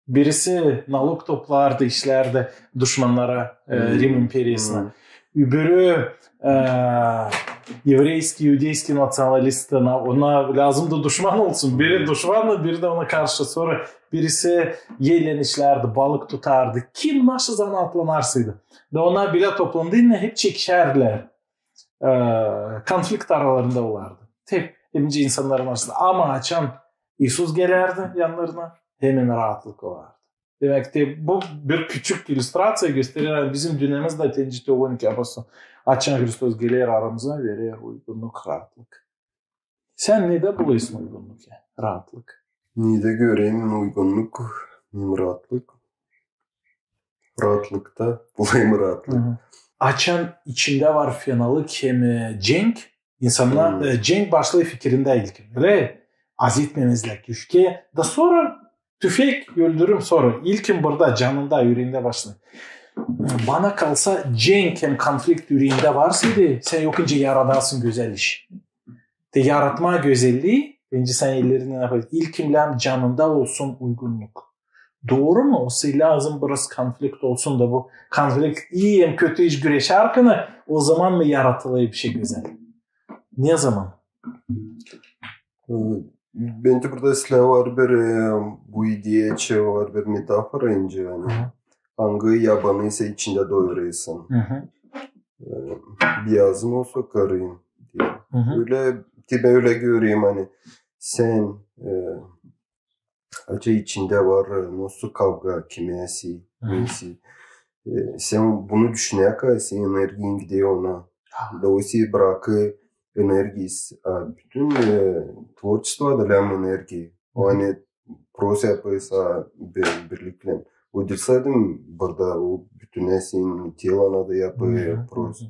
Birisi nalog toplardı, işlärdi duşmannara, e, Rim imperiyasına. Öbürü, e, evreyskiy, iudeyskiy natsionalist, ona lääzımdı duşman olsun. Biri duşmandı, biri dä ona karşı. Sora birisi ellen işlärdi, balık tutardı. Kim naşı zanaatlanarsa idi. Da onnar bilä toplandıynan hep çekişärdilär. E, konflikt aralarında olardı. Hep, hepinci insannarın arasında. Ama açan İisus gelärdi yannarına, hemen raatlık olardı. Demäk ki, bu bir küçük illüstraţiya gösterer, ani bizim dünnemizdä tenceesi on iki apostol. Açan Hristos geler aramıza, verer uygunnuk, raatlık. Sän nedä bulêrsın uygunnuk, ya, raatlık? Nedä göreyim uygunnuk, hem raatlık? Raatlıkta bulêrım raatlık. Açan içindä var fenalık hem, e, cenk, insannar, e, cenk başlêêr fikirindä ilkin. Ölä, azetmemezlär, öfke, da sora tüfek, öldürüm, sora. İlkin burada, canında, üreendä başlêêr. Bana kalsa, cenk hem konflikt üreendä varsa idi, sän yok nicä yaradasın gözäl iş. Te yaratmaa gözellii, bence sän ellerinnän yapêrsın. İlkin lääzım canında olsun uygunnuk. Dooru mu? Osa lääzım biraz konflikt olsun da bu konflikt ii hem kötü iş güreşärkeni, o zaman mı yaratılêr bir şey gözäl? Ne zaman? Bence burada islää var bir, e, bu ideya için var bir metafora, nicä, ani angı yabanıysa içindä doyurêrsın. E, beyazın olsun, karın diil. Ölä, te bän ölä göreyim, ani sän, e, açan içindä var, e, nasıl kavga, kimäsi, nesi. E, sän bunu düşünärkän, senin energiyan gider ona. Da o seni brakêr energiyası, a bütün, e, творчество da lääzım energiya. O, ani prosa yapêrsa bir, birliklän. O diil sade burada, o bütün senin telona da yapêr proz.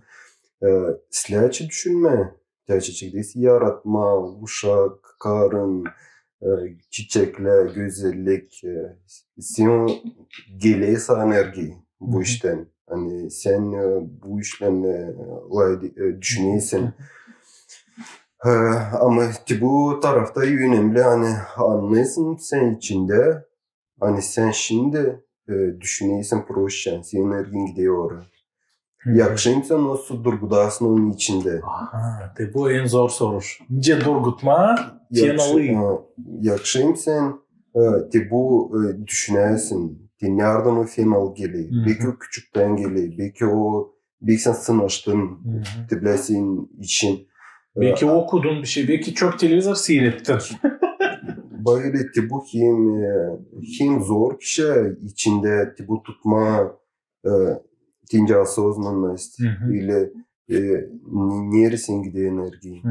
E, islää ki düşünmää, gerçekten yaratmaa, uşak, karın, e, çiçeklär, gözellik, e, sen o geler sana energiya bu iştän. Ani sen, e, bu işlän, e, lay-, e, düşünersin. E, ama te bu tarafta önemli, ani annêêrsın sen içindä, ani sen şindi, e, düşünersin proşça, senin energiyan gider oraya. Yakışêr mı sän onu durgudarsın onun içindä? Aha, te bu en zor soruş. Nicä durgutmaa fenalıı? Yakışêr mı sän, e, te bu, e, düşünersin, te neredän o fenal geler? Beki o küçüktän geler, beki o, beki sän sınaştın, te bilä senin için. Beki okudun bir şey, beki çok televizor siirettin. Bak ölä, te bu hem, e, hem zor bir şey içindä, te bu tutmaa, e, deyni осознанность, ili, e, ne-, nereyi sen gider energiya,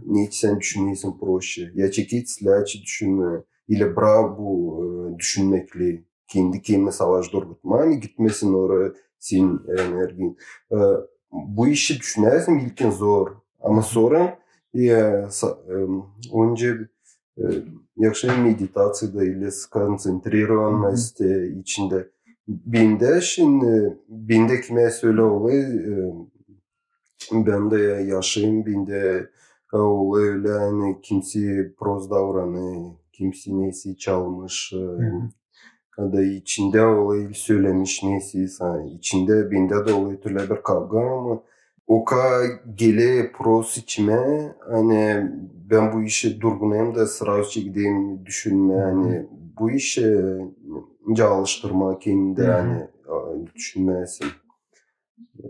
ne sän düşünersin proşça. Ya çekit islää ki düşünmää, ili brak bu, e, düşünmekli, kendi kendinä savaş durgutmaa, ani gitmesin oraya senin energiyan. E, bu işi düşünersin, ilkin zor. Ama sora, e, sa-, e, öncä, e, yakışêr meditaţiyada ili skoncentririvannost, e, içindä. Bendä şindi, bendä kimä sölä olêr, e, bän dä yaşêêrım, bendä, e, olêr ölä, ani kimsi proz davranêr, kimsi nesä çalmış, e, ya da içindä olêr sölämiş nesä, içindä, bendä dä olêr ölä bir kavga, ama o kadar geler proz içimä, ani bän bu işi durgunêrım da srazu çekerim düşünmää, ani bu işi, e, alıştırmaa kendini, ani, e, düşünmää sän. E,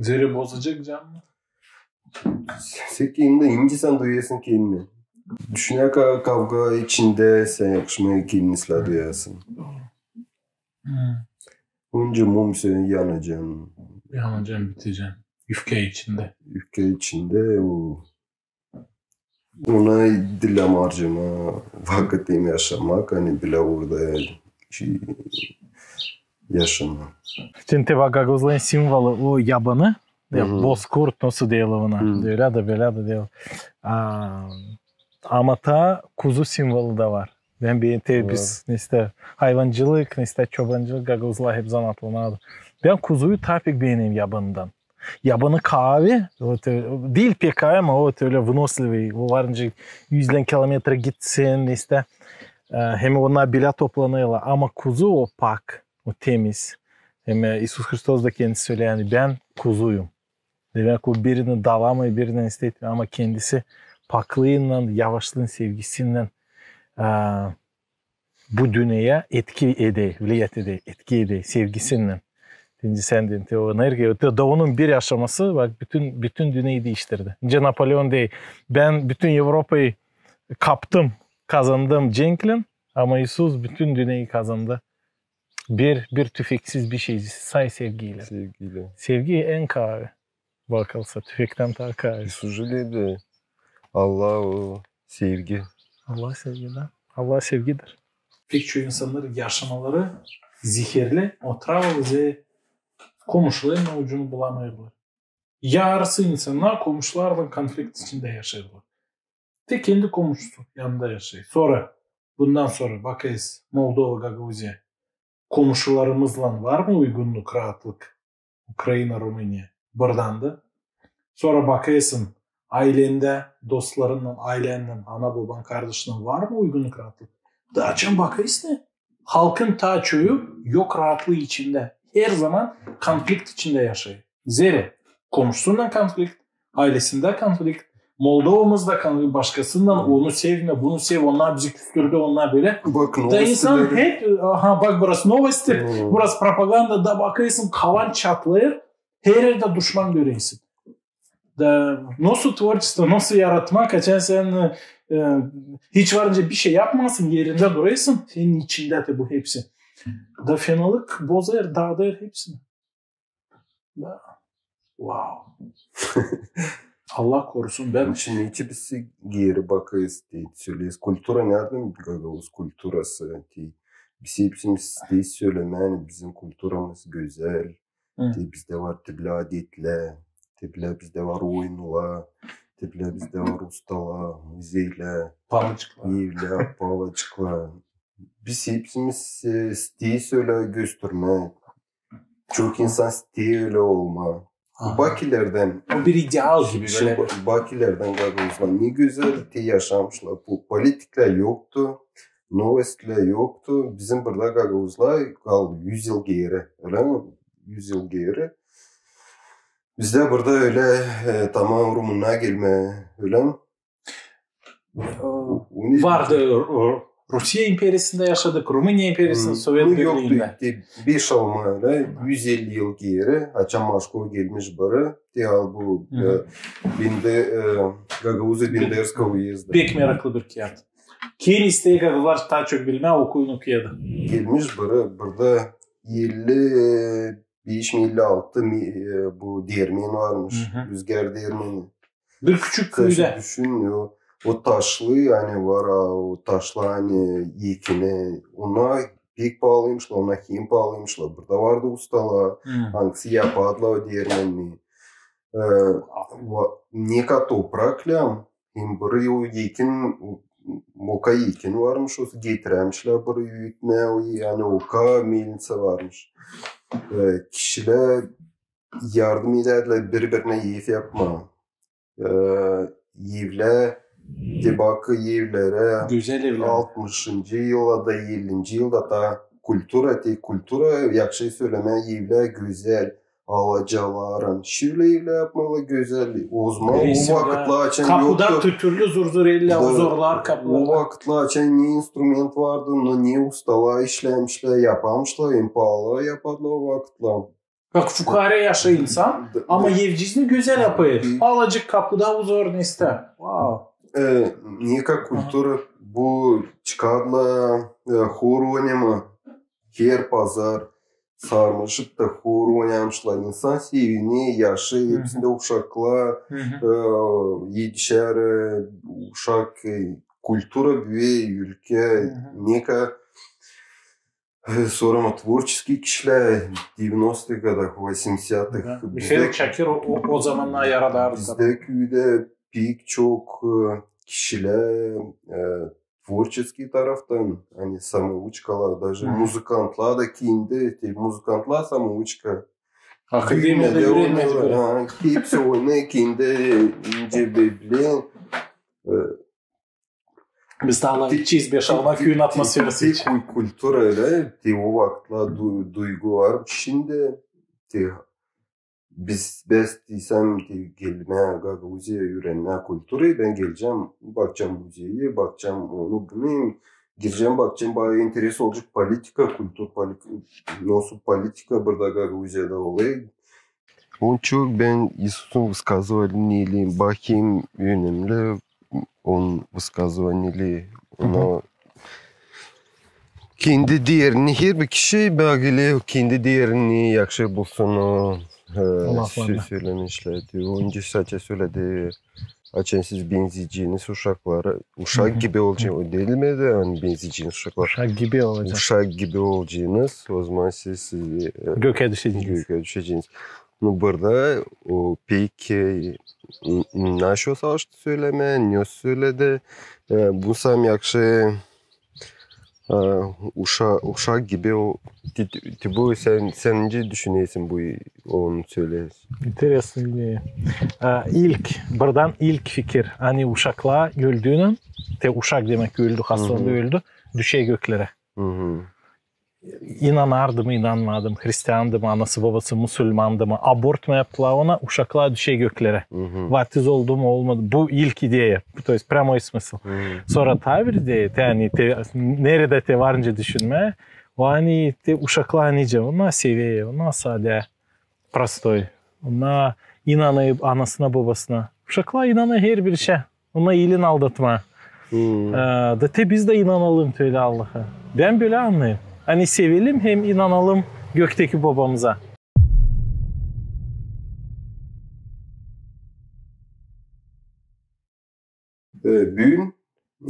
zerä bozacek canını. Sän kendin, indi sän duyêrsın kendini. Düşünä ka-, kavga içindä sän yakışmêêr kendini islää duyasın. Öncä mum sän yanacan. Yanacan, bitecän. Üfkä içindä. Üfkä içindä o. Ona diil harcamaa vakıt hem yaşamak, ani bilä orada şey, yaşamaa. Bütün te gagauzların simvolu o yabanı, ya, bozkurt, nasıl deerlär ona. Ölä dä, bölä dä deerlär. A, ama taa kuzu simvolu da var. Bän beenerim, biz, nesä, hayvancılık, nesä, çobancılık, gagauzlar hep zanaatlanardı. Bän kuzuyu taa pek beenerim yabanıdan. Yabanı kaavi, o te-, diil pek kaavi, ama o ölä выносливый, o var nicä üz kilometra gitsin, nesä. E, hem onnar bilä toplanêrlar, ama kuzu o pak, o temiz. Hem, e, İisus Hristos da kendisi söleer, ani bän kuzuyum. Demäk, o birini dalamêêr, birinden istemeer, ama kendisi paklıınnan, yavaşlıın, sevgisinnän, e, bu dünneyä etki eder, влиять eder, etki eder, sevgisinnän. Deyni sän deyni, te o energiya, te da onun bir yaşaması, bak, bütün, bütün dünneyi diiştirdi. Nicä Napoleon deer, bän bütün Evropayı kaptım, kazandım cenklän, ama İisus bütün dünneyi kazandı. Bir, bir tüfeksiz bir şey, say sevgiylän. Sevgiylän. Sevgi en kaavi. Bakılsa, tüfektän taa kaavi. İisus ölä deer. Allah o sevgi. Allah sevgidir. Allah sevgidir. Pek çok insannar yaşamaları zeherli, otrava, ve komuşularınnan ucunu bulamêêrlar. Yarısı insannar komuşularlan konflikt içindä yaşêêrlar. Tek kendi komuşusu yanında yaşêêr. Sora, bundan sora bakêrız Moldova, Gagauziya. Komuşularımızlan var mı uygunnuk, raatlık? Ukraina, Rumıniya. Buradan da. Sora bakêrsın, aylendä, dostlarınnan, aylännän, ana-boban, kardaşınnan var mı uygunnuk, raatlık? Da açan bakêrsın, halkın taa çoyu yok raatlıı içindä. Herzaman konflikt içindä yaşêêr. Zerä komşusunnan konflikt, aylesindä konflikt, Moldovamızda konflikt, başkasınnan, onu sevmä, bunu sev, onnar bizi küstürdü, onnar bölä. Bak, da insan hep, aha, bak, burası novosti, burası propaganda, da bakêrsın, kavan çatlêêr, her erdä duşman görersin. Da nasıl tvorçestvo, nasıl yaratmak, açan sän, e, hiç var nicä bir şey yapmêêrsın, erindä durêrsın, senin içindä te bu hepsi. Da fenalık bozêr, daadêr hepsini. Da. Wow. Allah korusun, bän. Şindi içi biz geeri bakêrız, te, söleeriz, kultura neredän, gagauz kulturası, te, Biz hepsimiz isteeriz sölemää, ani bizim kulturamız gözäl. Te bizdä var te bilä adetlär, te bilä bizdä var oyunlar, te bilä bizdä var ustalar, muzeylär, evlär, palacıklar. Biz hepsimiz e, isteeriz ölä göstermää. Çok insan isteer ölä olmaa. Bakilerdän. O bir ideal gibi. Şindi böyle. Bakilerdän gagauzlar ne gözäl te yaşamışlar. Bu politiklär yoktu, novostiler yoktu. Bizim burada gagauzlar kaldı üz yıl geeri, ölä mi? Üz yıl geeri. Bizdä burada ölä e, tamam rumunnar gelmää, ölä mi? Vardı Ru- Rusiye imperiyasında yaşadık, Rumıniya imperiyasında, Sovet Birliindä. Te beş almaa ölä, üz elli yıl geeri, açan Maşko gelmiş bari, te al bu e, Bende, e, Gagauziyada Benderskoy uyezda. Pek meraklı bir kiyat. Kim isteer gagauzlar taa çok bilmää, okuyun, okuyun. Gelmiş bari, burada elli beş mi, elli altı mi, e, bu deermen varmış, rüzgar deermeni. Bir küçük küüdä. Düşün, o, o taşlı, ani var, o taşlı, ani ekini, ona pek paalıymışlar, ona hem paalıymışlar. Burada vardı ustalar, angısı yapardılar o deermeni. E, neka toprak lääzım, hem bari o ekin, moka ekin varmış, o getirämişlär bari üütmää, o, ani oka melnitsa varmış. E, kişilär yardım edärdilär biri-birinä ev yapmaa. E, evlär, te bak evlerä, gözäl evlär. Altmışıncı yıllarda, ellinci yılda taa kultura, te kultura, yahşı sölemää, evlär gözäl, alacaların. Şilä evlär yapmalı gözäl. O zaman o vakıtlar açan kapuda yoktu. Tütürlü zor-zor ellär, o zorlar kapuda. O vakıtlar açan ne instrument vardı, ne ustalar işlämişlär, yapamışlar, hem paalı yapardılar o vakıtlar. Bak, fukaarä yaşêêr insan, ama evciizini gözäl yapêr. Alacık kapuda uzor, ne isteer. Wow. E, neka kultura bu çıkardılar, e, hor oynama, her pazar sarmaşıp ta hor oynamışlar. İnsan sevinêr, yaşêêr, hepsindä uşaklar, e, etişer, e, uşak, e, kultura büüyer, ülkä, neka Sora tvorçeskiy kişilär, девяностых годах, восьмидесятых. Mihail Çakir o, o, o zamannar yaradardı. Bizdä küüdä pek çok e, kişilär e, tvorçeskiy taraftan, ani samouçkalar, даже muzıkantlar da kendi, te muzıkantlar samouçka. Akademiyada üürenmedik. Hepsi oynêêr kendi ince bebleyin. E, Biz taa alacez beş-altı küüyün atmosferası için. Kultura ölä, te o vakıtlar duygu var. Şindi te biz, bän isteersem te gelmää Gagauziyaya üürenmää kulturayı, bän gelecäm, bakacam muzeyi, bakacam onu, bunu, girecäm, bakacam, bana interes olacek politika, kultur, nasıl politika burada Gagauziyada olêr. Onu çok bän İisusun высказыванияны bakêrım, önemli onun высказыванияları, ona kendi deerini, herbir kişi bölgeli kendi deerini yahşı bulsun o e, söz sölemişlär. Onca saça söledi, açan siz benzeceniz uşaklara, uşak gibi olaceniz, o diil mi dä, ani benzeceniz uşaklara. Uşak gibi olaceniz. Uşak gibi olaceniz, o zaman siz, siz e, gökä düşeceniz. Gökä düşeceniz. Nu, burada o pek e, n- nasıl savaştı sölemää, ne söledi. E, bu sän yahşı e, uşa, uşak gibi o, ti, ti, ti bu sän, sän nicä düşünersin bu onu söleersin? İnteresno ideya. E, ilk, buradan ilk fikir, ani uşaklar öldüynän, te uşak demäk öldü, hastalandı, öldü, düşer göklerä. İnanardı mı, inanmadı mı, hristiandı mı, anası-bobası musulmandı mı, abort mu yaptılar ona, uşaklar düşer göklerä. Vaftiz oldu mu, olmadı. Bu ilk ideya. Bu, то есть, прямой смысл. Sora taa bir ideya, te, ani te, neredä te varınca düşünmää, o ani te uşaklar nicä, onnar sever, onnar sade, простой. Onnar inanêr anasına, bobasına. Uşaklar inanêr herbir işä. Onnar iilin aldatmaa. E, da te biz dä inanalım te ölä Allaha. Bän bölä annêêrım. Ani sevelim hem inanalım gökteki bobamıza. E, büün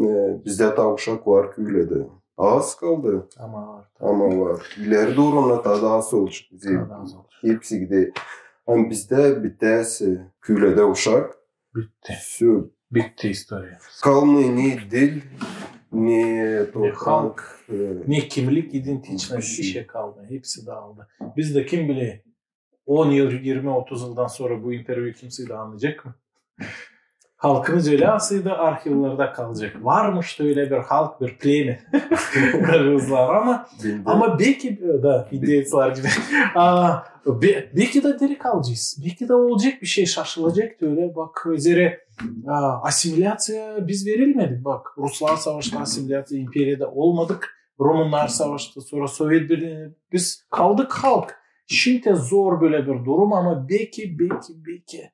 e, bizdä taa uşak var küülerdä. Az kaldı. Ama var. Ama var. İleri durumda taa da az olacek. Taa da az olacek. Hepsi gider. Ama bizdä bitärsi, külä dä uşak. Bitti. Всё. Bitti istoriya. Kalmêêr ne dil, ne halk, e, ne kimlik, identičnost, bir şey. Bir şey kalmêêr. Hepsi daaldı. Biz dä kim biler, on yıl, irmi, otuz yıldan sora bu intervyu kimsey dä anlayacek mı? Halkımız ölä asıydı, arhivlerdä kalacek. Varmış da ölä bir halk, bir plemi. Kırgızlar ama, Bildä. Ama belki, e, da, indeycler gibi. A, be, belki dä diri kalacez. Belki dä olacek bir şey, şaşılacek da ölä. Bak, üzeri, a, assimilyaţiya biz verilmedik. Bak, ruslar savaştı, assimilyaţiya, imperiyada olmadık. Rumunnar savaştı, sora Sovet Birlii. Biz kaldık halk. Şindi zor bölä bir durum, ama belki, belki, belki.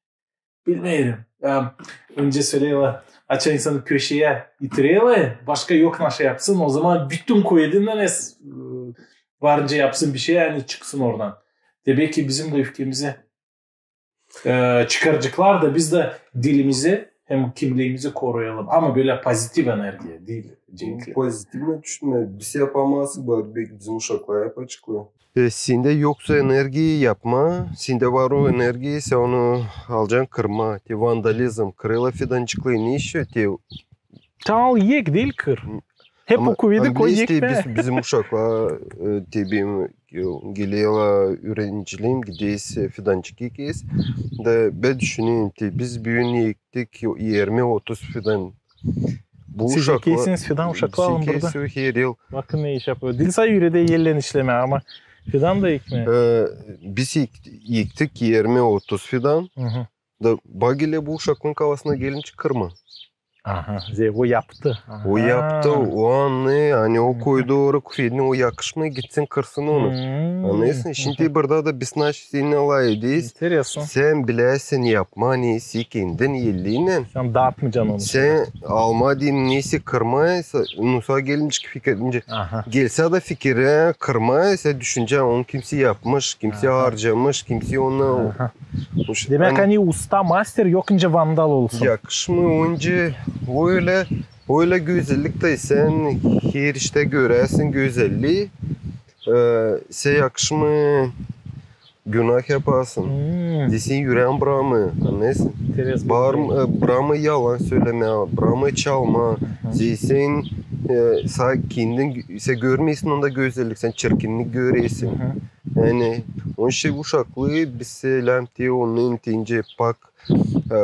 Bilmeerim. Ya, öncä söleerlär, açan insanı köşeyä itirerlär, başka yok naşey yapsın, ozaman bütün kuvedindän es, e, varınca yapsın bir şey, ani çıksın oradan. Demäk ki bizim dä öfkemizi, e, çıkaraceklar da biz dä dilimizi hem kimliimizi koruyalım. Ama bölä pozitiv energiya diil, cenkli. Pozitivno düşünmä. Biz yapamazsak, belki bizim uşaklar yapaceklar. E, sendä yoksa energiya yapmaa, sendä var o energiya, sän onu alacan kırmaa. Te vandalizm, kırêrlar fidancıkları, ne işi te... Tamam, ek diil kır. Hep o kuvedi koy, ekmää. Biz, bizim uşaklar, e, te benim, e, gelerlär üürenciliim, gideriz, e, fidancık ekeriz. Da bän düşünerim, te biz büün ektik irmi, otuz fidan. Bu uşaklar... Siz ekersiniz fidan, uşaklar alın burada. Biz ekeriz her yıl. Bakın ne iş yapêr. Diil sade üüredä, ellän işlemää, ama fidan da ekmää. E, biz ek-, ektik irmi, otuz fidan. Da bak, bu uşakların kafasına gelmiş kırmaa. Aha, o yaptı. O yaptı, o annêêr, ani o koydu ora kuvedini, o yakışmêêr, gitsin kırsın onu. Annêêrsın, şindi burada da biz naşey sennän lafederiz. Sän bilersin yapmaa, ani sän kendin ellinnän. Sän daatmayacan onu. Sän almaa deyni, neysä kırmaa, sa-, nu, sana gelmiş fikir, gelse dä fikirä kırmaa, sän düşünecän, onu kimsey yapmış, kimsey harcamış, kimsey onu... Demäk, ani usta, master yok nicä vandal olsun. Yakışmêêr, öncä ölä, ölä gözellik dä sän her iştä görersin gözellii. E, sän yakışmêêr günah yaparsın. Deyni üreenin bramêêr, annêêrsın. Bramêêr yalan sölemää, bramêêr çalmaa. Deyni, e, sän kendin, sän görmeersin onda gözellik, sän çirkinlik görersin. Onuştan uşakları biz söläm te, onnan te nicä pak, e,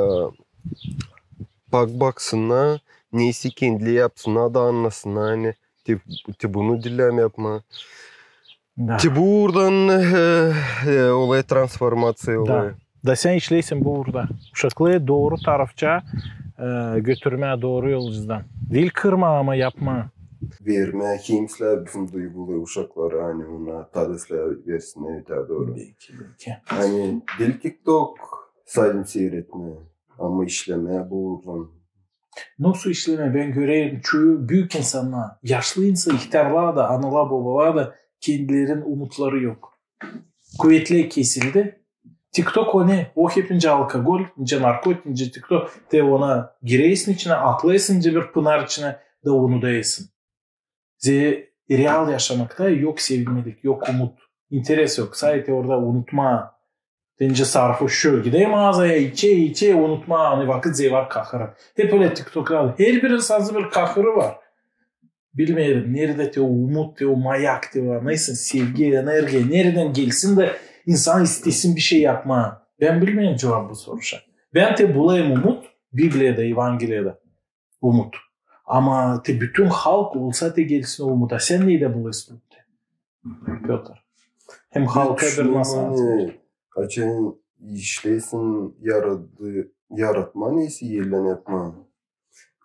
pak baksınnar, neysä kendileri yapsınnar da annasınnar, ani te, te bunu diil yapmaa. Da. Te bu uurdan, e, e, olêr transformaţiya, olêr. Da sän işleersin bu uurda. Uşakları dooru tarafça, e, götürmää, dooru yolcudan. Diil kırmaa, ama yapmaa. Vermää, hem islää bütün duyguları uşaklara, ani ona tadı islää versinnär taa dooru. Belki, belki. Ani diil TikTok sade seyretmää, ama işlemää bu uurdan. Nasıl işlemää? Bän görerim, çoyu büük insannar, yaşlı insan, ihtärlar da, analar, bobalar da, kendilerinin umutları yok. Kuvetleri kesildi. TikTok o ne? O hep nicä alkogol, nicä narkotik, nicä TikTok. Te ona girersin içinä, atlêêrsın nicä bir pınar içinä da unudêrsın. Zerä real yaşamakta yok sevinmelik, yok umut. İnteres yok. Sade orada unutmaa. Deyni sarhoş, şöölä gider maazaya, içer, içer, unutmaa, ani vakıt zerä var kahırı. Hep ölä TikTokta. Herbirinin sade bir kahırı var. Bilmeerim, neredä te o umut, te o mayak, te o, neysä, sevgi, energiya, neredän gelsin dä insan istesin bir şey yapmaa. Bän bilmeerim cuvabı bu soruşa. Bän te bulêrım umut Bibliyada, Evangeliyada. Umut. Ama te bütün halk olsa, te gelsin o umut. A sän neredä bulêrsın umut? Pötr. Hem halka bir nasıl atayım? Açan işleersin, yaradı-, yaratmaa, neysä, ellän yapmaa.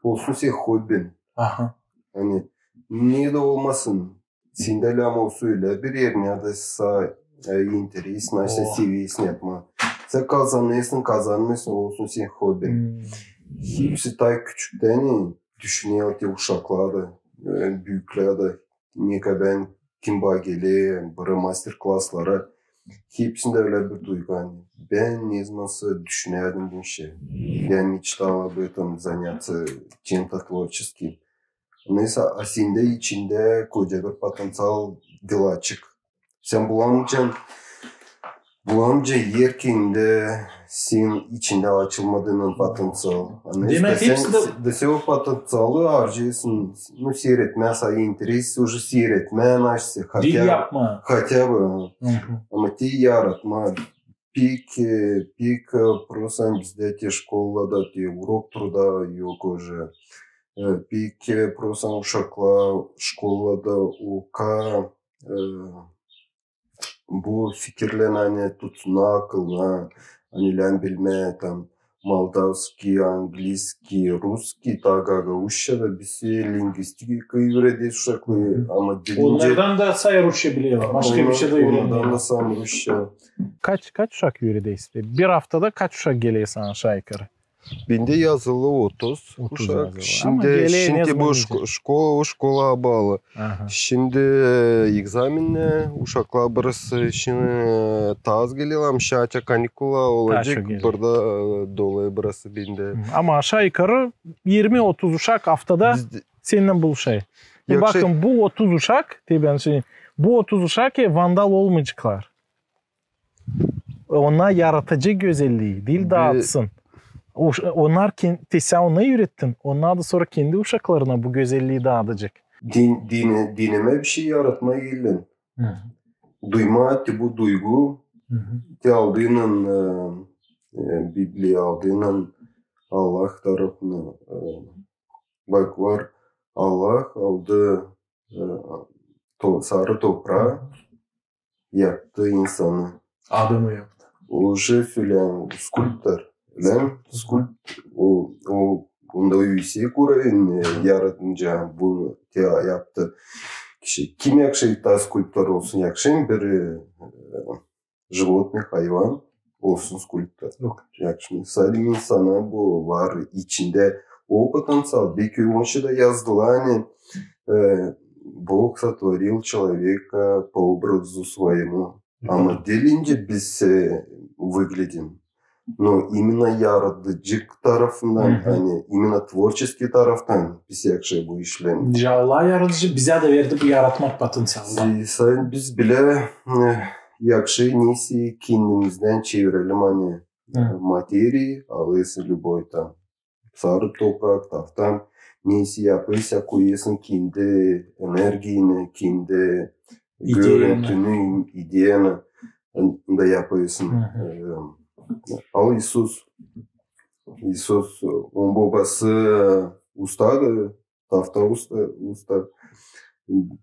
Olsun senin hobin. Aha. Ani ne dä olmasın, sendä lääzım olsun ölä bir yer, neredä sa, e, interes, neysä seversin yapmaa. Sän kazanêrsın, kazanmêêrsın, olsun senin hobin. Hepsi taa küçüktän düşünerlär te uşaklar da, e, büüklär dä. Neredä bän, kim bana geler, bir master-klaslara. Hepsindä ölä bir duygu, ani bän ne zaman sä düşünärdim bu işi. Я мечтал об этом, заняться чем-то творческим. Neyse, a sendä içindä koca bir potenţial diil açık. Sän bulamayacan, bulamayacan er, kiyindä senin içindä açılmadı o potenţial. Demäk, hepsi dä... Sän o potenţialı harcêêrsın, nu, siiretmää, sayı interes, uje siiretmää, nasıl, хотя, хотя бы. Ama te yaratmaa, pek, e, pek, e, prosta bizdä te şkolada, te урок труда yok uje. E, pek, e, prosta uşaklar şkolada oka, e, bu fikirlän, ani tutsunnar akılına, ani lääzım bilmää, tam, moldavskiy, angliskiy, ruskiy, taa gagauzça da, biz lingvistika üürederiz uşakları, ama dilinci... Onnardan da sän rusça bilersin, başka bir şey dä üürenmeersin. Onnardan da sän rusça. Kaç, kaç uşak üüreder? Bir aftada kaç uşak geler sana aşağı yukarı? Bendä yazılı otuz uşak. Şindi, şindi bu şko-, şkola, o şkolaya baalı. Şindi, e, egzamennär, uşaklar biraz şindi, e, taa az gelerlär, ama şindi kanikula olacek, burada, e, dolu burası bendä. Ama aşağı yukarı irmi otuz uşak aftada seninnän buluşêr. Bakın, bu otuz uşak, te bän şindi, bu otuz uşak, e, vandal olmayaceklar. Onnar yaratacek gözellii, diil daatsın. Onnar, te sän onnarı üürettin, onnar da sora kendi uşaklarına bu gözellii daadacek. Din-, dine-, dinemää bir şey yaratmaa geldin. Duymaa, te bu duygu, te aldınnan, e, e, Bibliya aldınnan, Allah tarafından, e, bak, var, Allah aldı, e, to-, sarı topraa, yaptı insanı. Adamı yaptı. O şey söleyim, skulptor. Ölä mi? Skulpt-, o, o, onda üüsek urovень, e, yaratınca bunu te yaptı kişi. Kim yakışêr taa skulptor olsun, yakışêr bir, e, животный, hayvan olsun skulptor. Yok. Yakışêr. Sade insana bu var içindä o potenţial. Beki onuştan da yazdılar, ani, e, Бог сотворил человека по образу своему. Ama diil nicä biz, e, выглядим. Но именно yaradıcı tarafından, ani именно творческий taraftan biz yakışêr bu işlän. Nicä Allah yaradıcı bizä dä verdi bu yaratmak potenţialını. Sade biz bilä, e, yakışêr neysä kendimizdän çevirelim, ani, e, materii alêrsın любой там. Sarı toprak, tafta, neysä yapêrsın, koyêrsın kendi energiyanı, kendi görüntünü, ideyanı da yapêrsın. E, al İisus. İisus, onun bobası ustaydı, tafta usta, usta.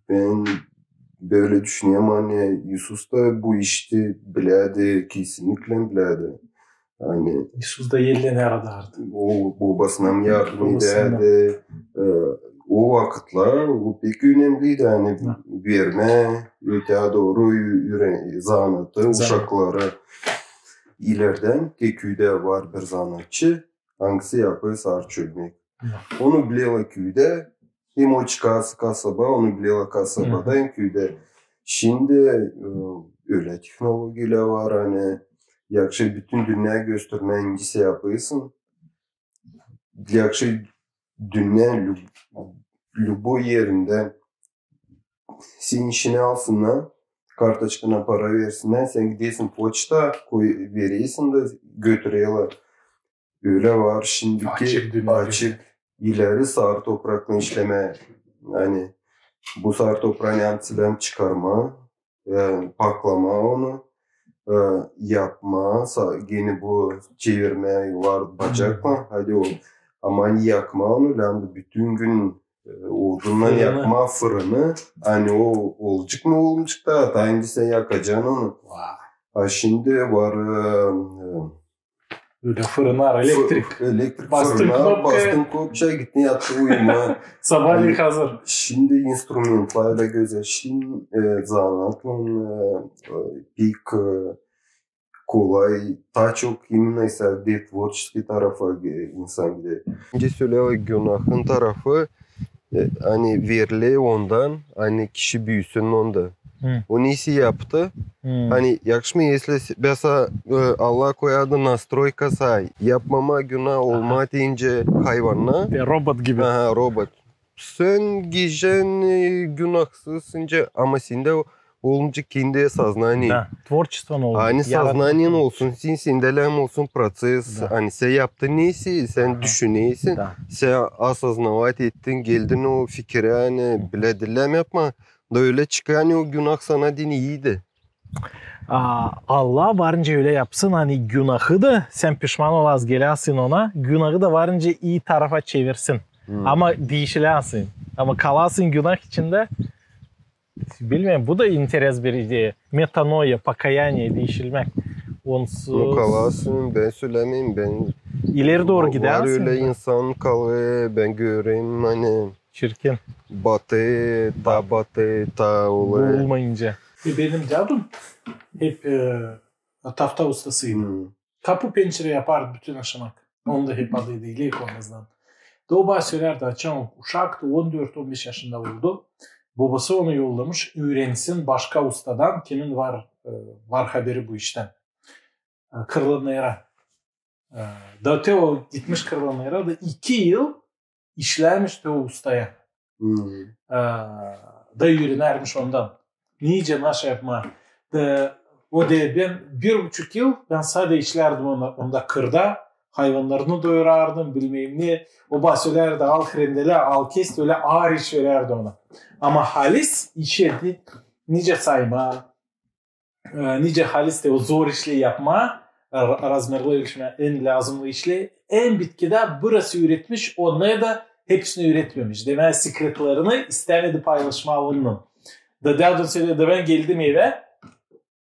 Bän bölä düşünerim, ani İisus da bu işi bilärdi, kesinlikle bilärdi. Ani İisus da ellän yaradardı. O bobasına yardım edärdi. E, o vakıtlar o pek önemliydi, ani vermää, öteyä dooru ü-, üre-, zanaatı uşaklara. İlerdän te küüdä var bir zanaatçı, angısı yapêr sarı çölmek. Onu bilerlär küüdä, hem o çıkar kasaba, onu bilerlär kasabada, hem küüdä. Şindi, e, ölä tehnologiyalär var, ani yakışêr bütün dünneyä göstermää, neysä yapêrsın. Yakışêr dünneyä lü-, любой erindä senin işini alsınnar, kartoçkana para versinnär, sän gidersin poçta, koy, verersin da götürerlär. Ölä var şindiki açık, ileri sarı topraklan işlemää. Ani bu sarı topraanı hem çıkarmaa, e, paklamaa onu, e, yapmaa, sa-, gene bu çevirmää var bacaklan, hadi o. Ama ani yakmaa onu, lääzım bütün gün, e, odunnan yakmaa fırını, ani o olacek mı, olmayacek da, taa nicä sän yakacan onu. A şindi var, e, e, Ölä fırınnar, elektrik. Elektrik fırınnar, bastın knopkaya, gittin yattın uyumaa. Sabaalän hazır. Şindi instrumentlar ölä gözäl. Şindi, e, zanaatlan, e, e, pek, e, kolay, taa çok именно ise de творческий tarafı, e, insan gider. Şindi söleyim, günahın tarafı, e, ani veriler ondan, ani kişi büüsün onda. O neysä yaptı. Ani yakışmêêr, если s-, mesela, e, Allah koyardı настройка sa yapmamaa günah olmaa deyni hayvannar. Robot gibi. Aha, robot. sän gecän, e, günahsız, ama sendä olunca kendi saznaniyen. Da, творчество ne oldu? Ani saznaniyen olsun, sen, sendä lääzım olsun proţes, ani sän yaptın neysä, sän düşünesin, sän осознавать ettin, geldin o fikirä, ani bilä diil lääzım yapmaa, da ölä çıkêr, ani o günah sana deyni ii dä. A, Allah varınca ölä yapsın, ani günahı da, sän pişman olêrsın, geläsin ona, günahı da varınca ii tarafa çevirsin. Ama diişiläsin. Ama kalasın günah içindä, bilmeerim, bu da interes bir ideya. Metanoia, покаяние, diişilmäk. Onsuz... Ну, kalasın, bän sölämeerim, bän... İleri dooru gidäsin. Var ölä insan kalêr, bän görerim, ani... Çirkin. Batêr, taa batêr, taa olêr. Olmayınca. E, benim dädum hep, e, tafta ustasıydı. Kapu pençere yapardı bütün aşamak. Onu da hep adıydı, ilek ondan. Da o bana sölärdi, açan uşaktı, on dört on beş yaşında oldu. Bobası onu yollamış, üürensin başka ustadan, kimin var, e, var haberi bu iştän. E, Kırlanera. E, da te o gitmiş Kırlanera da iki yıl işlärmiş te o ustaya. E, da üürenärmiş ondan. Nicä, naşı yapmaa. Da o deer, bän bir buçuk yıl bän sade işlärdim onda, onda kırda. Hayvannarını doyurardım, bilmeerim ne. O bana sölärdi, al hrendelä, al kes, ölä aar iş verärdi ona. Ama halis işi, nicä saymaa, e, nicä halis te o zor işleri yapmaa, ra-, razmerleri ölçmää, en lääzımnı işleri, en bitkidä burası üüretmiş, onnar da hepsini üüretmemiş. Demäk, sekretlerini istämedi paylaşmaa onunnan. Da dädum sölärdi, da bän geldim evä,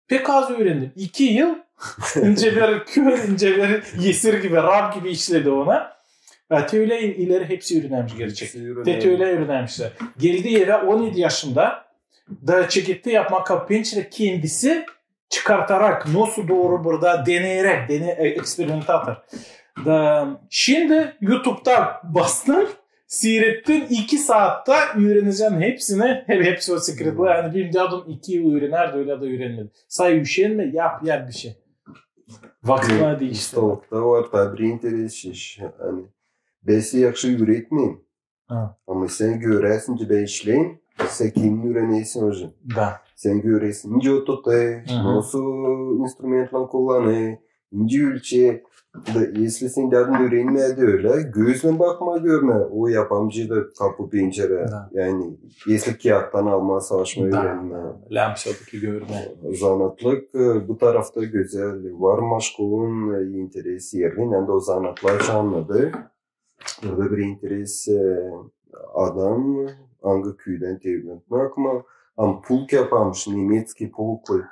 pek az üürendim. İki yıl nicä bir köl, nicä bir esir gibi, rab gibi işledi ona. E, te ölä ileri hepsi üürenärmiş gerçek. Te ölä üürenärmişlär. Geldi evä on edi yaşında. Da çeketti yapmaa kapu pençere kendisi çıkartarak, nasıl dooru burada deneyerek, dene-, e, eksperimentator. Da şindi YouTube'da bastın, siirettin, iki saatta üürenecän hepsini, hep, hepsi o sekretleri. Ani benim dädum iki yıl üürenärdi, ölä da üürenmedi. Say üşenmä, yap, yap bir şey. Vakıtlar diişti. Ustalıkta var taa bir interes iş. Ani bän sä yahşı üüretmeerim. Ama sän görersin, nicä bän işleerim, sän kendin üürenersin уже. Da. Sän görersin, nicä o tutêr, nasıl instrumentlär kullanêr, nicä ölçer. Da, если sän dädun üürenmedin ölä, gözlän bakmaa, görmää, o yapamcı da kapu pençere. Da. Yani, если kiyattan almaa, savaşmaa üürenmää. Lääzım всё-таки görmää. Zanaatlık, e, bu tarafta gözäl. Var Maşkovun, e, interes eri, hem dä o zanaatlar canlıdır. Burada bir interes, e, adam, angı küüdän, te bilmeerim, ama puluk yaparmış, nemetskiy puluklu.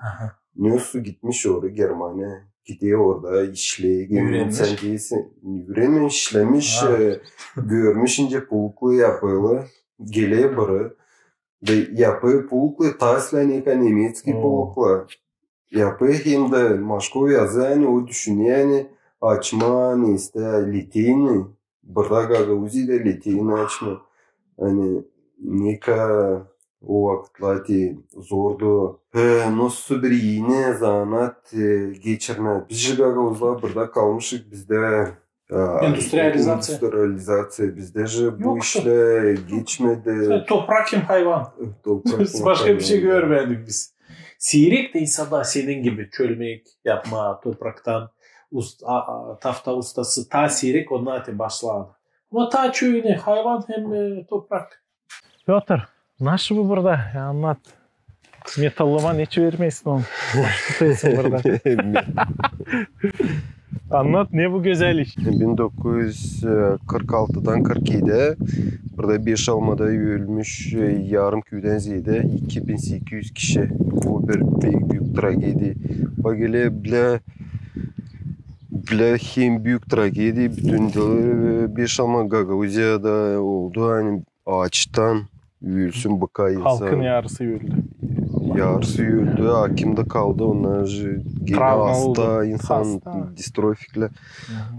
Nasıl gitmiş oraya, Germaniya, gider orada işleer, üürenmiş. Üürenmiş, işlemiş, e, görmüş, nicä puluklu yapêrlar, geler buraya, da yapêr puluklu, taa islää nekä nemetskiy puluklu. Yapêr hem dä Maşkov yazêr, ani o düşüner, ani açmaa, ani isteer liteyni, burada Gagauziyada liteyni açmaa. Ani nekä o vakıtlar te zordu. E, nasıl bir eni zanaat, e, geçirmää. Biz tä gagauzlar burada kalmışık, bizdä industrializaţiya. Industrializaţiya bizdä tä bu işlär geçmedi. Toprak hem hayvan. Başka bir şey görmedik biz. Siirek dä insanda senin gibi çölmek yapmaa topraktan, tafta ustası, taa siirek onnar te başladı. Ama taa çoyu ne, hayvan hem toprak. Pötr, nasıl bu burada? Ya, annat. Metalloma ne çevirmeersin onu? Baş tutêrsın burada. Annat, ne bu gözäl iş? Bin dokuz üz kırk altıdan kırk ediyä burada Beşalmada ölmüş, e, yarım küüdän zeedä, iki bin sekiz üz kişi. O bir pek büük tragediya. Bak, ölä bilä, bilä hem büük tragediya bütün, e, Beşalma, Gagauziyada oldu, ani aaçtan ölsün bu kadar insan. Halkın yarısı öldü. Yarısı öldü, akim dä kaldı, onnar tä hasta insan, distrofikler.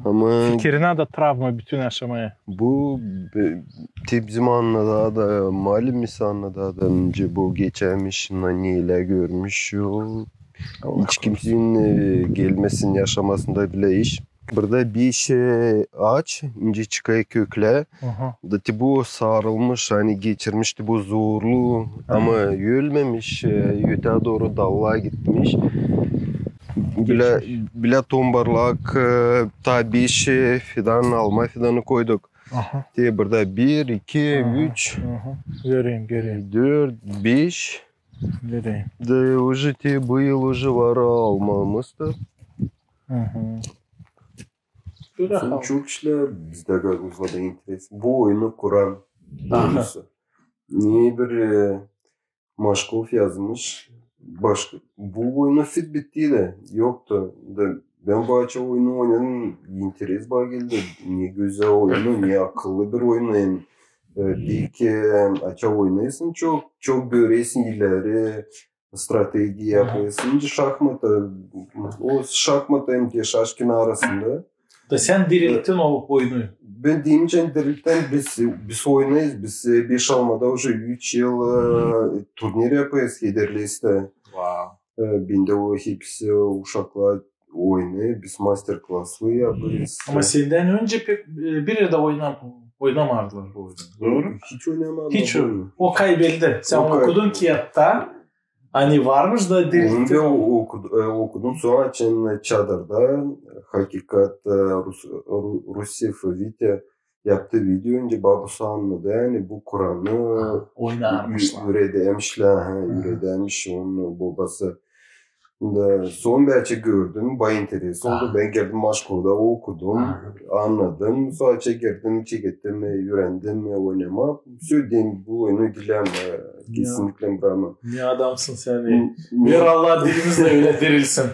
Ama fikirinä dä travma bütün yaşamaya. Bu, e, te bizim Annada da, malim Annada da, nicä bu geçämiş, neylär görmüş, o hiç kimsenin, e, gelmesin yaşamasında bilä iş. Burada beş e, aaç, incä çıkêr köklär. Aha. Da te bu sarılmış, ani geçirmiş te bu zorluu, ama ölmemiş, e, ötää dooru dala gitmiş. Bilä, bilä tombarlak, e, taa beş e, fidan, alma fidanı koyduk. Aha. Te burada bir, iki, üç, aha. Göreyim, göreyim. Dört, beş. Göreyim. Da uje te bu yıl uje var almamız da. Hı hı. Şöyle çok işlär bizdä gagauzlarda interes. Bu oyunu kuran, aha, doğrusu. Ne bir e, Maşkov yazmış. Başka, bu oyunu Fitbit diil dä yoktu. Da bän bu açan oyunu oynadım, interes bana geldi. Ne gözäl oyunu, ne akıllı bir oyunu. Hem, e, pek e, açan oynêêrsın çok, çok göreersin ileri, strategiya yapêrsın. Şahmata, o şahmata hem te şaşkın arasında. Da sän dirilttin o oyunu. Bän deyim, sän dirilttin, biz, biz oynêêrız, biz e, beş almada uje üç yıl e, turnir yapêrız Hederlestä. Vau. E, bendä o hepsi uşaklar oynêêr, biz master-klaslı yapêrız. Ama sendän öncä pek e, biri dä oynam-, oynamardılar bu oyunu. Doğru? Hiç oynamadılar. Hiç bu oyunu. O kaybeldi. Sän okudun kiyattan. Ani varmış da dirilttin. Onu bän okudu-, e, okudum, sora açan çadırda Hakikat, e, Rus-, Ru-, Rusev Vitya yaptı video, öncä babusu annadı, ani bu kuranı oynarmışlar. Üredärmişlär, ha, üredärmiş onu bobası. Da sora bän açan gördüm, bana interes oldu. Bän geldim Maşkovda, okudum, annadım. Sora açan geldim, çekettim, üürendim oynamaa. Söledim, bu oyunu dilemä, kesinlikle bırakma. Ne adamsın sän. Ver Allah dilimiz dä ölä dirilsin.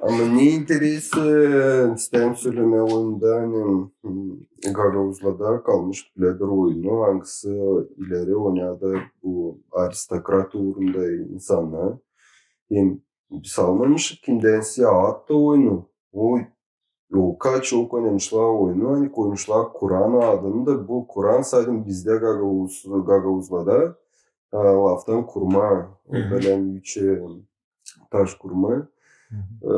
Ama ne interes, e, isteerim sölemää oyunda, ani, m, gagauzlarda kalmış bölä bir oyunu, angısı ileri oynadı bu aristokrat uurunda insannar. Hem biz almamışık kimdänsä ad da oyunu. O, o kaç çok oynamışlar oyunu, ani koymuşlar Kuran adını da, bu Kuran sade bizdä gagauz, gagauzlarda e, laftan kurma, bölä üç e, taş kurma. E,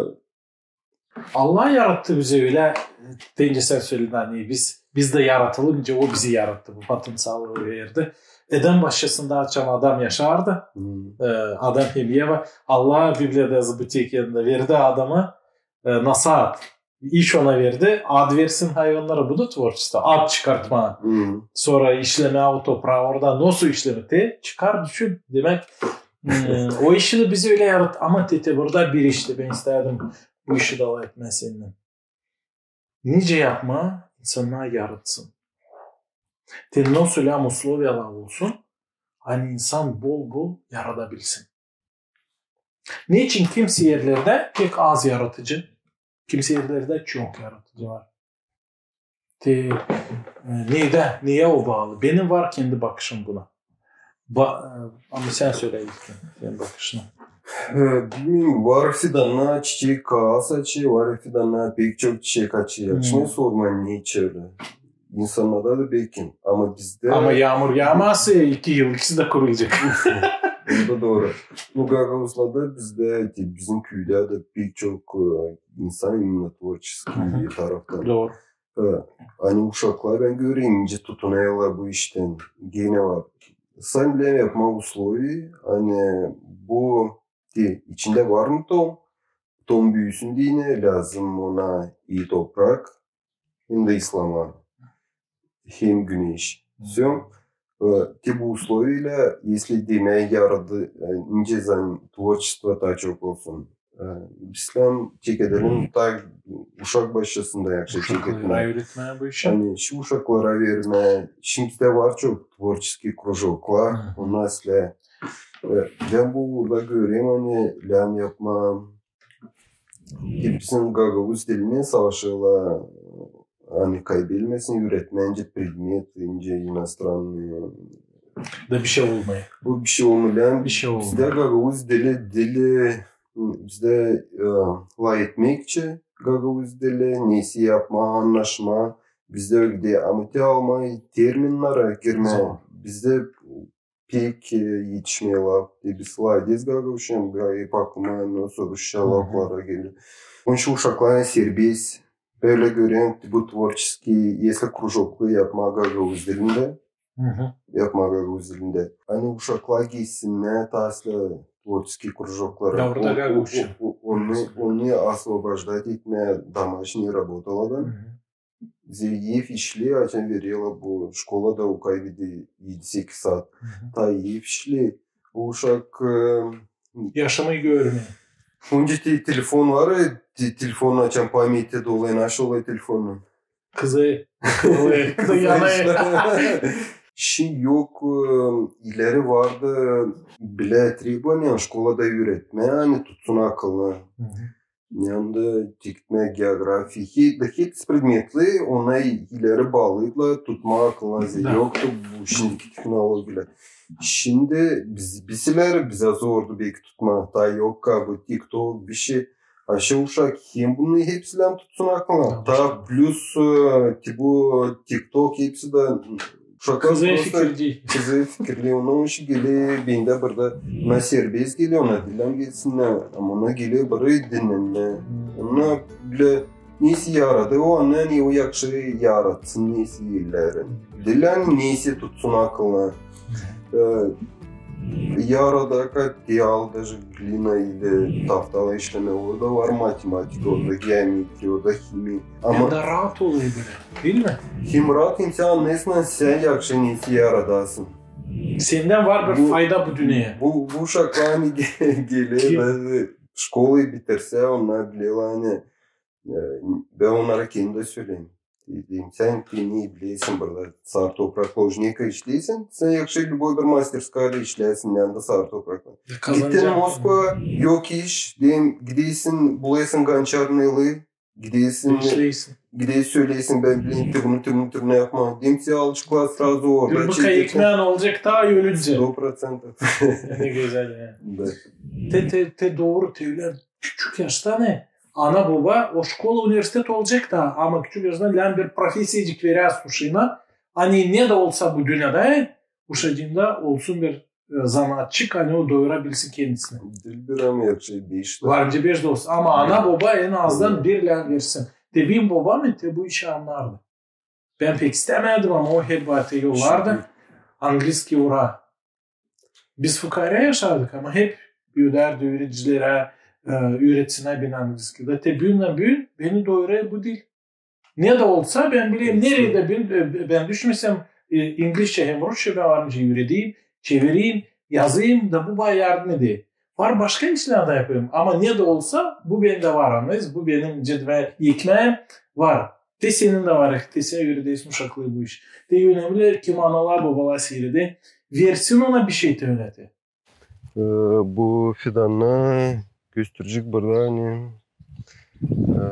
Allah yarattı bizi ölä, e, deyni sän söledin, ani biz, biz dä yaratılınca o bizi yarattı, bu potenţialı verdi. Eden başçasında açan Adam yaşardı. E, Adam hem Eva. Allah Bibliyada yazılı, bu tek yanında verdi Adama e, nasıl ad? İş ona verdi. Ad versin hayvannara. Bu da tvorçestvo. Ad çıkartma. Sora işlemää o topraa orada. Nasıl işlemää? Te çıkar, düşün. Demäk, m, o işi dä bizi ölä yarattı. Ama te, te burada bir iş dä bän istädim bu işi dä lafetmää sennän. Nicä yapmaa insannarı yaratsın? Te nasıl lääzım usloviyalar olsun, ani insan bol-bol yaradabilsin? Neçin kimsey erlerdä pek az yaratıcı, kimsey erlerdä çok yaratıcı var? Te, e, nedän, neyä o baalı? Benim var kendi bakışım buna. Ba-, e, ama sän sölä ilkin, senin bakışını. E, bilmeerim, var fidannar çiçek az açêr, var fidannar pek çok çiçek açêr. Açmêêr sormaa, neçin ölä. İnsannarda da belki. Ama bizdä... Ama yaamur yaamasa, iki yıl ikisi dä kuruyacek. O da dooru. Bu gagauzlarda bizdä, bizim küüdä dä pek çok e, insan именно творческий taraftan. Dooru. E, ani uşaklar, bän görerim, nicä tutunêrlar bu iştän. Genä var. Sän bilä yapmaa usloviya, ani bu te, içindä var mı tom, tom büüsün deyni, lääzım ona ii toprak, hem dä islama, hem güneş. Всё. E, te bu usloviyaylan, если demää yaradı, e, nicä zan творчество taa çok olsun. E, biz lääzım çekedelim taa uşak başçasında yakşı çeketmää. Uşaklara üüretmää bu işi. Ani şu uşaklara vermää, şindi bizdä var çok творческий кружокlar, у нас lä. E, bän burada görerim, ani lääzım yapmaa. E, bizim gagauz dilini savaşêrlar, ani kaybelmesin, üüretmää nicä predmet, nicä иностранный. Da bişey olmêêr. Bu bişey olmêêr. Bişey olmêêr. Bizdä gagauz dili, dili, bizdä e, lafetmekçä gagauz dili, nesä yapmaa, annaşmaa, bizdä ölä dä, ama te almaa terminnarı girmää. Zor. Bizdä pek e, etişmeer laf. E, biz lafederiz gagauzça, hem bakıma, nasıl rusça laflara geler. Onun için uşaklar serbest. Ölä görerim, bu творческий, если кружокları yapmaa gagauz dilindä, yapmaa gagauz dilindä. Ani uşaklar geçsinnär ta islää творческий кружокlara. Onu, onu освобождать etmää домашний работаlardan. Zerä ev işi, açan vererlär bu şkolada okuyêr bir edi-sekiz saat. Ta ev işi, o uşak, e, yaşamayı görmää. Öncä te-, telefon var, e, te-, telefon açan памяти dolu, nasıl olêr telefonun? Kızêr. Kızêr. Yanêr. Şindi yok, e, ileri vardı bilä требования şkolada üüretmää, ani tutsun akılını. Yanında tikmää geografiya, he-, da hepsi predmetleri ona ileri baalıydılar, tutmaa akılına. Yoktu bu şindiki tehnologiyalar. Şindi biz, bizlär, bizä zordu beki tutmaa. Ta yok ka bu TikTok, bir şey. Aşı uşak hem bunu hepsilän tutsun akılına. Ta plus, e, te bu TikTok hepsi dä uşaklar kızêr prosta fikir diil. Kızêr fikir diil. Ondan işi geler, bendä burada ona serbest geler, ona diil ani geçsin, ama ona geler burayı dinnämää. Ona bilä neysä yaradı, o annêêr, ani o yahşı yaratsın neysä ileri. Diil ani neysä tutsun akılına. E, yaradı, ka te al даже глина или taftaylan işlemää, orada var matematika, orada geometriya, orada himiya. Ama hem dä raat olêr bölä, diil mi? Hem raat, hem sän annêêrsın, sän yahşı neysä yaradêrsın. Sendän var bir fayda bu dünneyä. Bu, bu uşaklar ani ge-, geler, şkolayı bitirsä, onnar bilerlär, ani, e, bän onnara kendim dä söleerim. Deerim, sän te ne bilersin burada, sar toprakta ужника işleersin, sän yahşı любой bir мастерскояda işlärsin, yanında sar toprakta. Gittin Moskvaya, yok iş, deerim, gidersin, bulêrsın гончарныйлы, gidersin, söleersin, bän bilerim, te bunu, te bunu, te bunu yapmaa. Deerim, sän alışıklar сразу orada. Bir bıka ekmään olacek ta ölüncä. Сто процентов. Ne gözäl ya. Da. Te, te, te dooru, te ölä küçük yaştan, e, ana-boba, o şkola, universitet olacek ta, ama küçük yaştan lääzım bir profesiyacık verä uşaana, ani ne dä olsa bu dünnedä, e, uşacıın da olsun bir, e, zanaatçık, ani o doyurabilsin kendisini. Diil bir, ama yahşı beş dä. Var nicä beş dä olsun, ama ana-boba en azdan bir lääzım versin. Te benim bobam, e, te bu işi annardı. Bän pek istämärdim, ama o hep bana te yollardı. Anglicskiy ura. Biz fukaarä yaşardık, ama hep ödärdi üüredicilerä, e, üüretsin beni anglicskiy. Da te büündän büün beni doyurêr bu dil. Ne dä olsa, bän bilerim, neredä bän, e, bän düşünmesem, e, inglizçä hem rusça bän var nicä üüredeyim, çevireyim, yazayım da bu bana yardım eder. Var başka işlär dä yapêrım, ama ne dä olsa bu bendä var, annêêrsın, bu benim cedvä ekmeerim var. Te senin dä var, te sän üüredärsin uşakları bu iş. Te önemli, kim analar, bobalar siirdi, versin ona bir şey te ölä te. E, bu fidannar gösterecek burada, ani, e,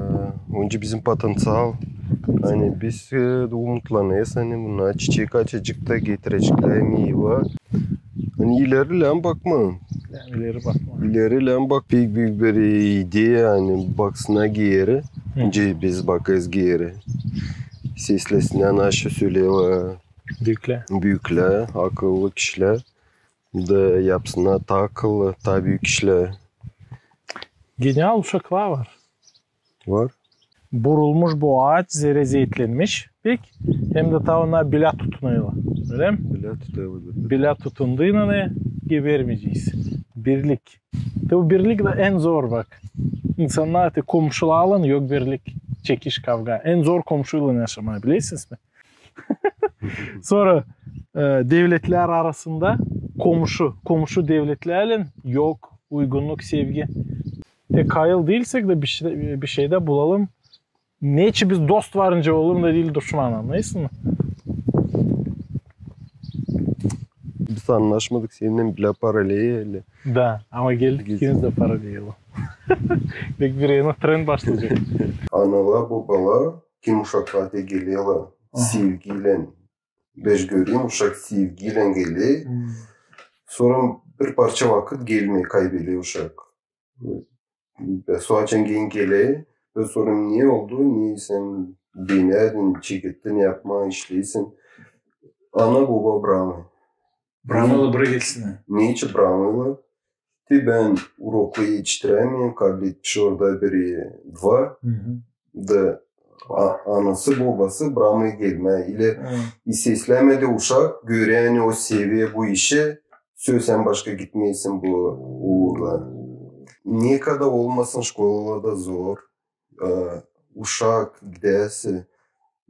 öncä bizim potenţial, ani biz, e, umutlanêrız, ani bunnar çiçek açacek ta getireceklär meyva. Ani ileri lääzım bakmaa. İleri bakmaa. İleri lääzım bak, pek büük bir ideya, ani baksınnar geeri. Öncä biz bakêrız geeri. Sesläsinnär, ani aşaı söleerlär. Büüklär. Büüklär, akıllı kişilär. Da yapsınnar ta akıllı, ta büük işlär. Genial uşaklar var. Var. Burulmuş bu aaç, zerä zeetlenmiş pek. Hem dä ta onnar bilä tutunêrlar. Ölä mi? Bilä tutêrlar. Bilä tutunduynan gebermeyecez. Birlik. Te bu birlik dä en zor, bak. İnsannar te komşularlan yok birlik. Çekiş, kavga. En zor komşuylan yaşamaa, bilersiniz mi? Sora, e, devletlär arasında komşu, komşu devletlärlän yok uygunnuk, sevgi. Te kayıl diilsek dä bir şey, bir şey dä bulalım. Neçin biz dost var nicä olalım da diil duşman, annêêrsın mı? Biz annaşmadık seninnän bilä paralel. Da, ama geldik ikimiz dä paralel. Pek bir eni trend başlayacek. Analar, bobalar, kim uşaklar te gelerlär sevgiylän. Bän göreyim, uşak sevgiylän geler. Sora bir parça vakıt gelmeer, kaybeder uşak. Sora açan geer geler, bän sorerim, ne oldu, ne sän beenärdin, çekettin yapmaa, işleyäsin. Ana, boba bramêr. Bramêrlar, bırak gelsinnär. Neçin bramêrlar? Te bän urokları etiştirämeerim, kabletmiş orada biri два. Da A- anası, bobası bramêr gelmää. İle seslämedi uşak, görä, ani o sevä bu işi, sän başka gitmeersin bu uurda. Ne kadar olmasın, şkolalarda zor. E, uşak gidärsä,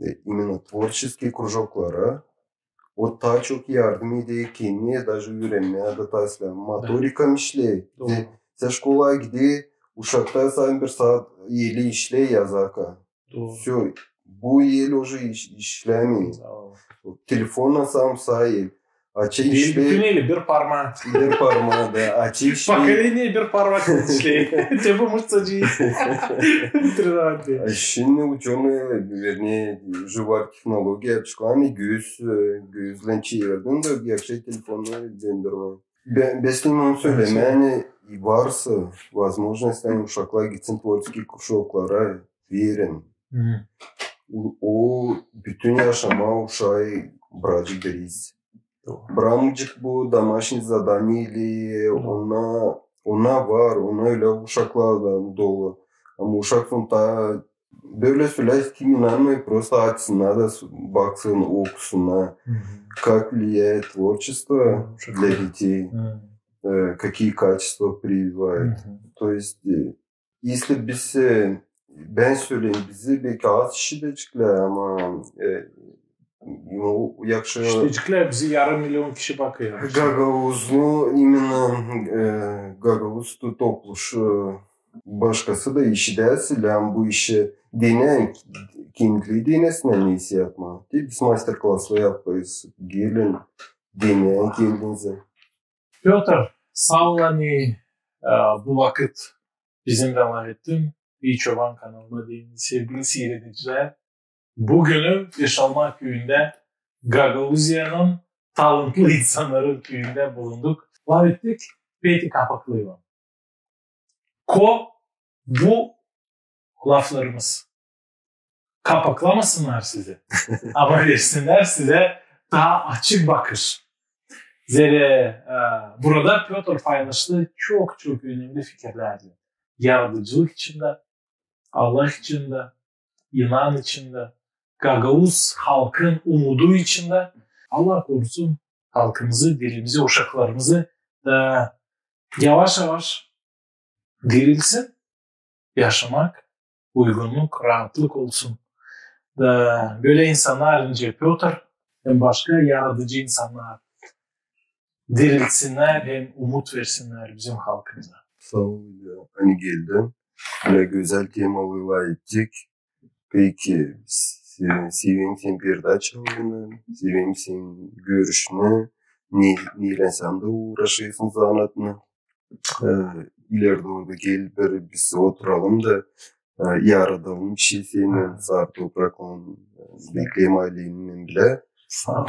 e, именно творческий кружокlara, o taa çok yardım eder kendinä, даже üürenmää da taa islää. Motorika işleer. Sän şkolaya gider, uşakta sän bir saat eli işleer yazarka. Всё, bu el уже iş, işlämeer. Telefondan sän saa el. Açı işleer. Bütün eli, bir parmaa. Bir parmaa, da. Açı işleer. Поколение bir parmaa işleer. Te bu мышцаcıı тренировать. Şindi учёные, вернее, живая технология çıktı, göz, e, gözlän çevirdin da gerçek telefonu döndürmää. Bän, bän isteerim onu sölemää, ani varsa возможность, ani uşaklar gitsin творческий кружокlara, verin. O, o bütün yaşamaa uşaa brakacek bir iz. Bramêêrcık bu домашнее задание или ona, ona var, ona ölä uşaklardan dolu. Ama uşak sonu taa bölä söläsin, kim inanmêêr, просто açsınnar da baksın, okusunnar, как влияет творчество для детей, э, какие качества прививает. То есть, э, если biz, e, bän söleerim, bizi beki az işideceklär, ama, e, o, yakşı. İşideceklär, bizi yarım million kişi bakêr. Gagauzlu, именно, e, gagauz topluş, e, başkası da işidärsä, lääzım bu işi denää, kendileri denäsinnär, ne iş yapmaa. Te biz master-klaslar yapêrız, gelin, denää kendinizä. Pötr, saa ol, ani, e, bu vakıt bizimnän lafettin. İi Çoban kanalına deyni, sevgili siiredicilär. Bu günü Peşalma küüyündä, Gagauziyanın talantlı insannarın küüyündä bulunduk. Lafettik, peti kapaklayalım. Ko bu laflarımız. Kapaklamasınnar sizi. Ama versinnär sizä taa açık bakış. Zerä, e, burada Pötr paylaştı çok-çok önemli fikirlär. Yaradıcılık içindä, Allah içindä, inan içindä, gagauz halkın umudu içindä. Allah korusun halkımızı, dilimizi, uşaklarımızı da yavaş-yavaş dirilsin, yaşamak, uygunnuk, raatlık olsun. Da bölä insannar, nicä Pötr, hem başka yaradıcı insannar diriltsinnär hem umut versinnär bizim halkımıza. Saa ol, ani geldin. Bölä gözäl temaları lafettik. Peki, se-, severim senin peredaçalarını, severim senin görüşünü, ne, neylän sän dä uuraşêrsın zanaatını. E, ileri dooru gel bir biz oturalım da, e, yaradalım bir şey seninnän, sar topraklan, e, bekleyelim ayleninnän bilä. Saa ol.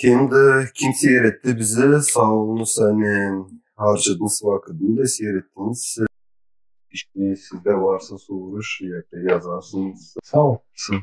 Hem dä kim siiretti bizi, saa olunuz, ani harcadınız vakıdını da siirettiniz. İştä sizdä varsa soruş, ya da yazarsınız. Saa ol. Saa ol.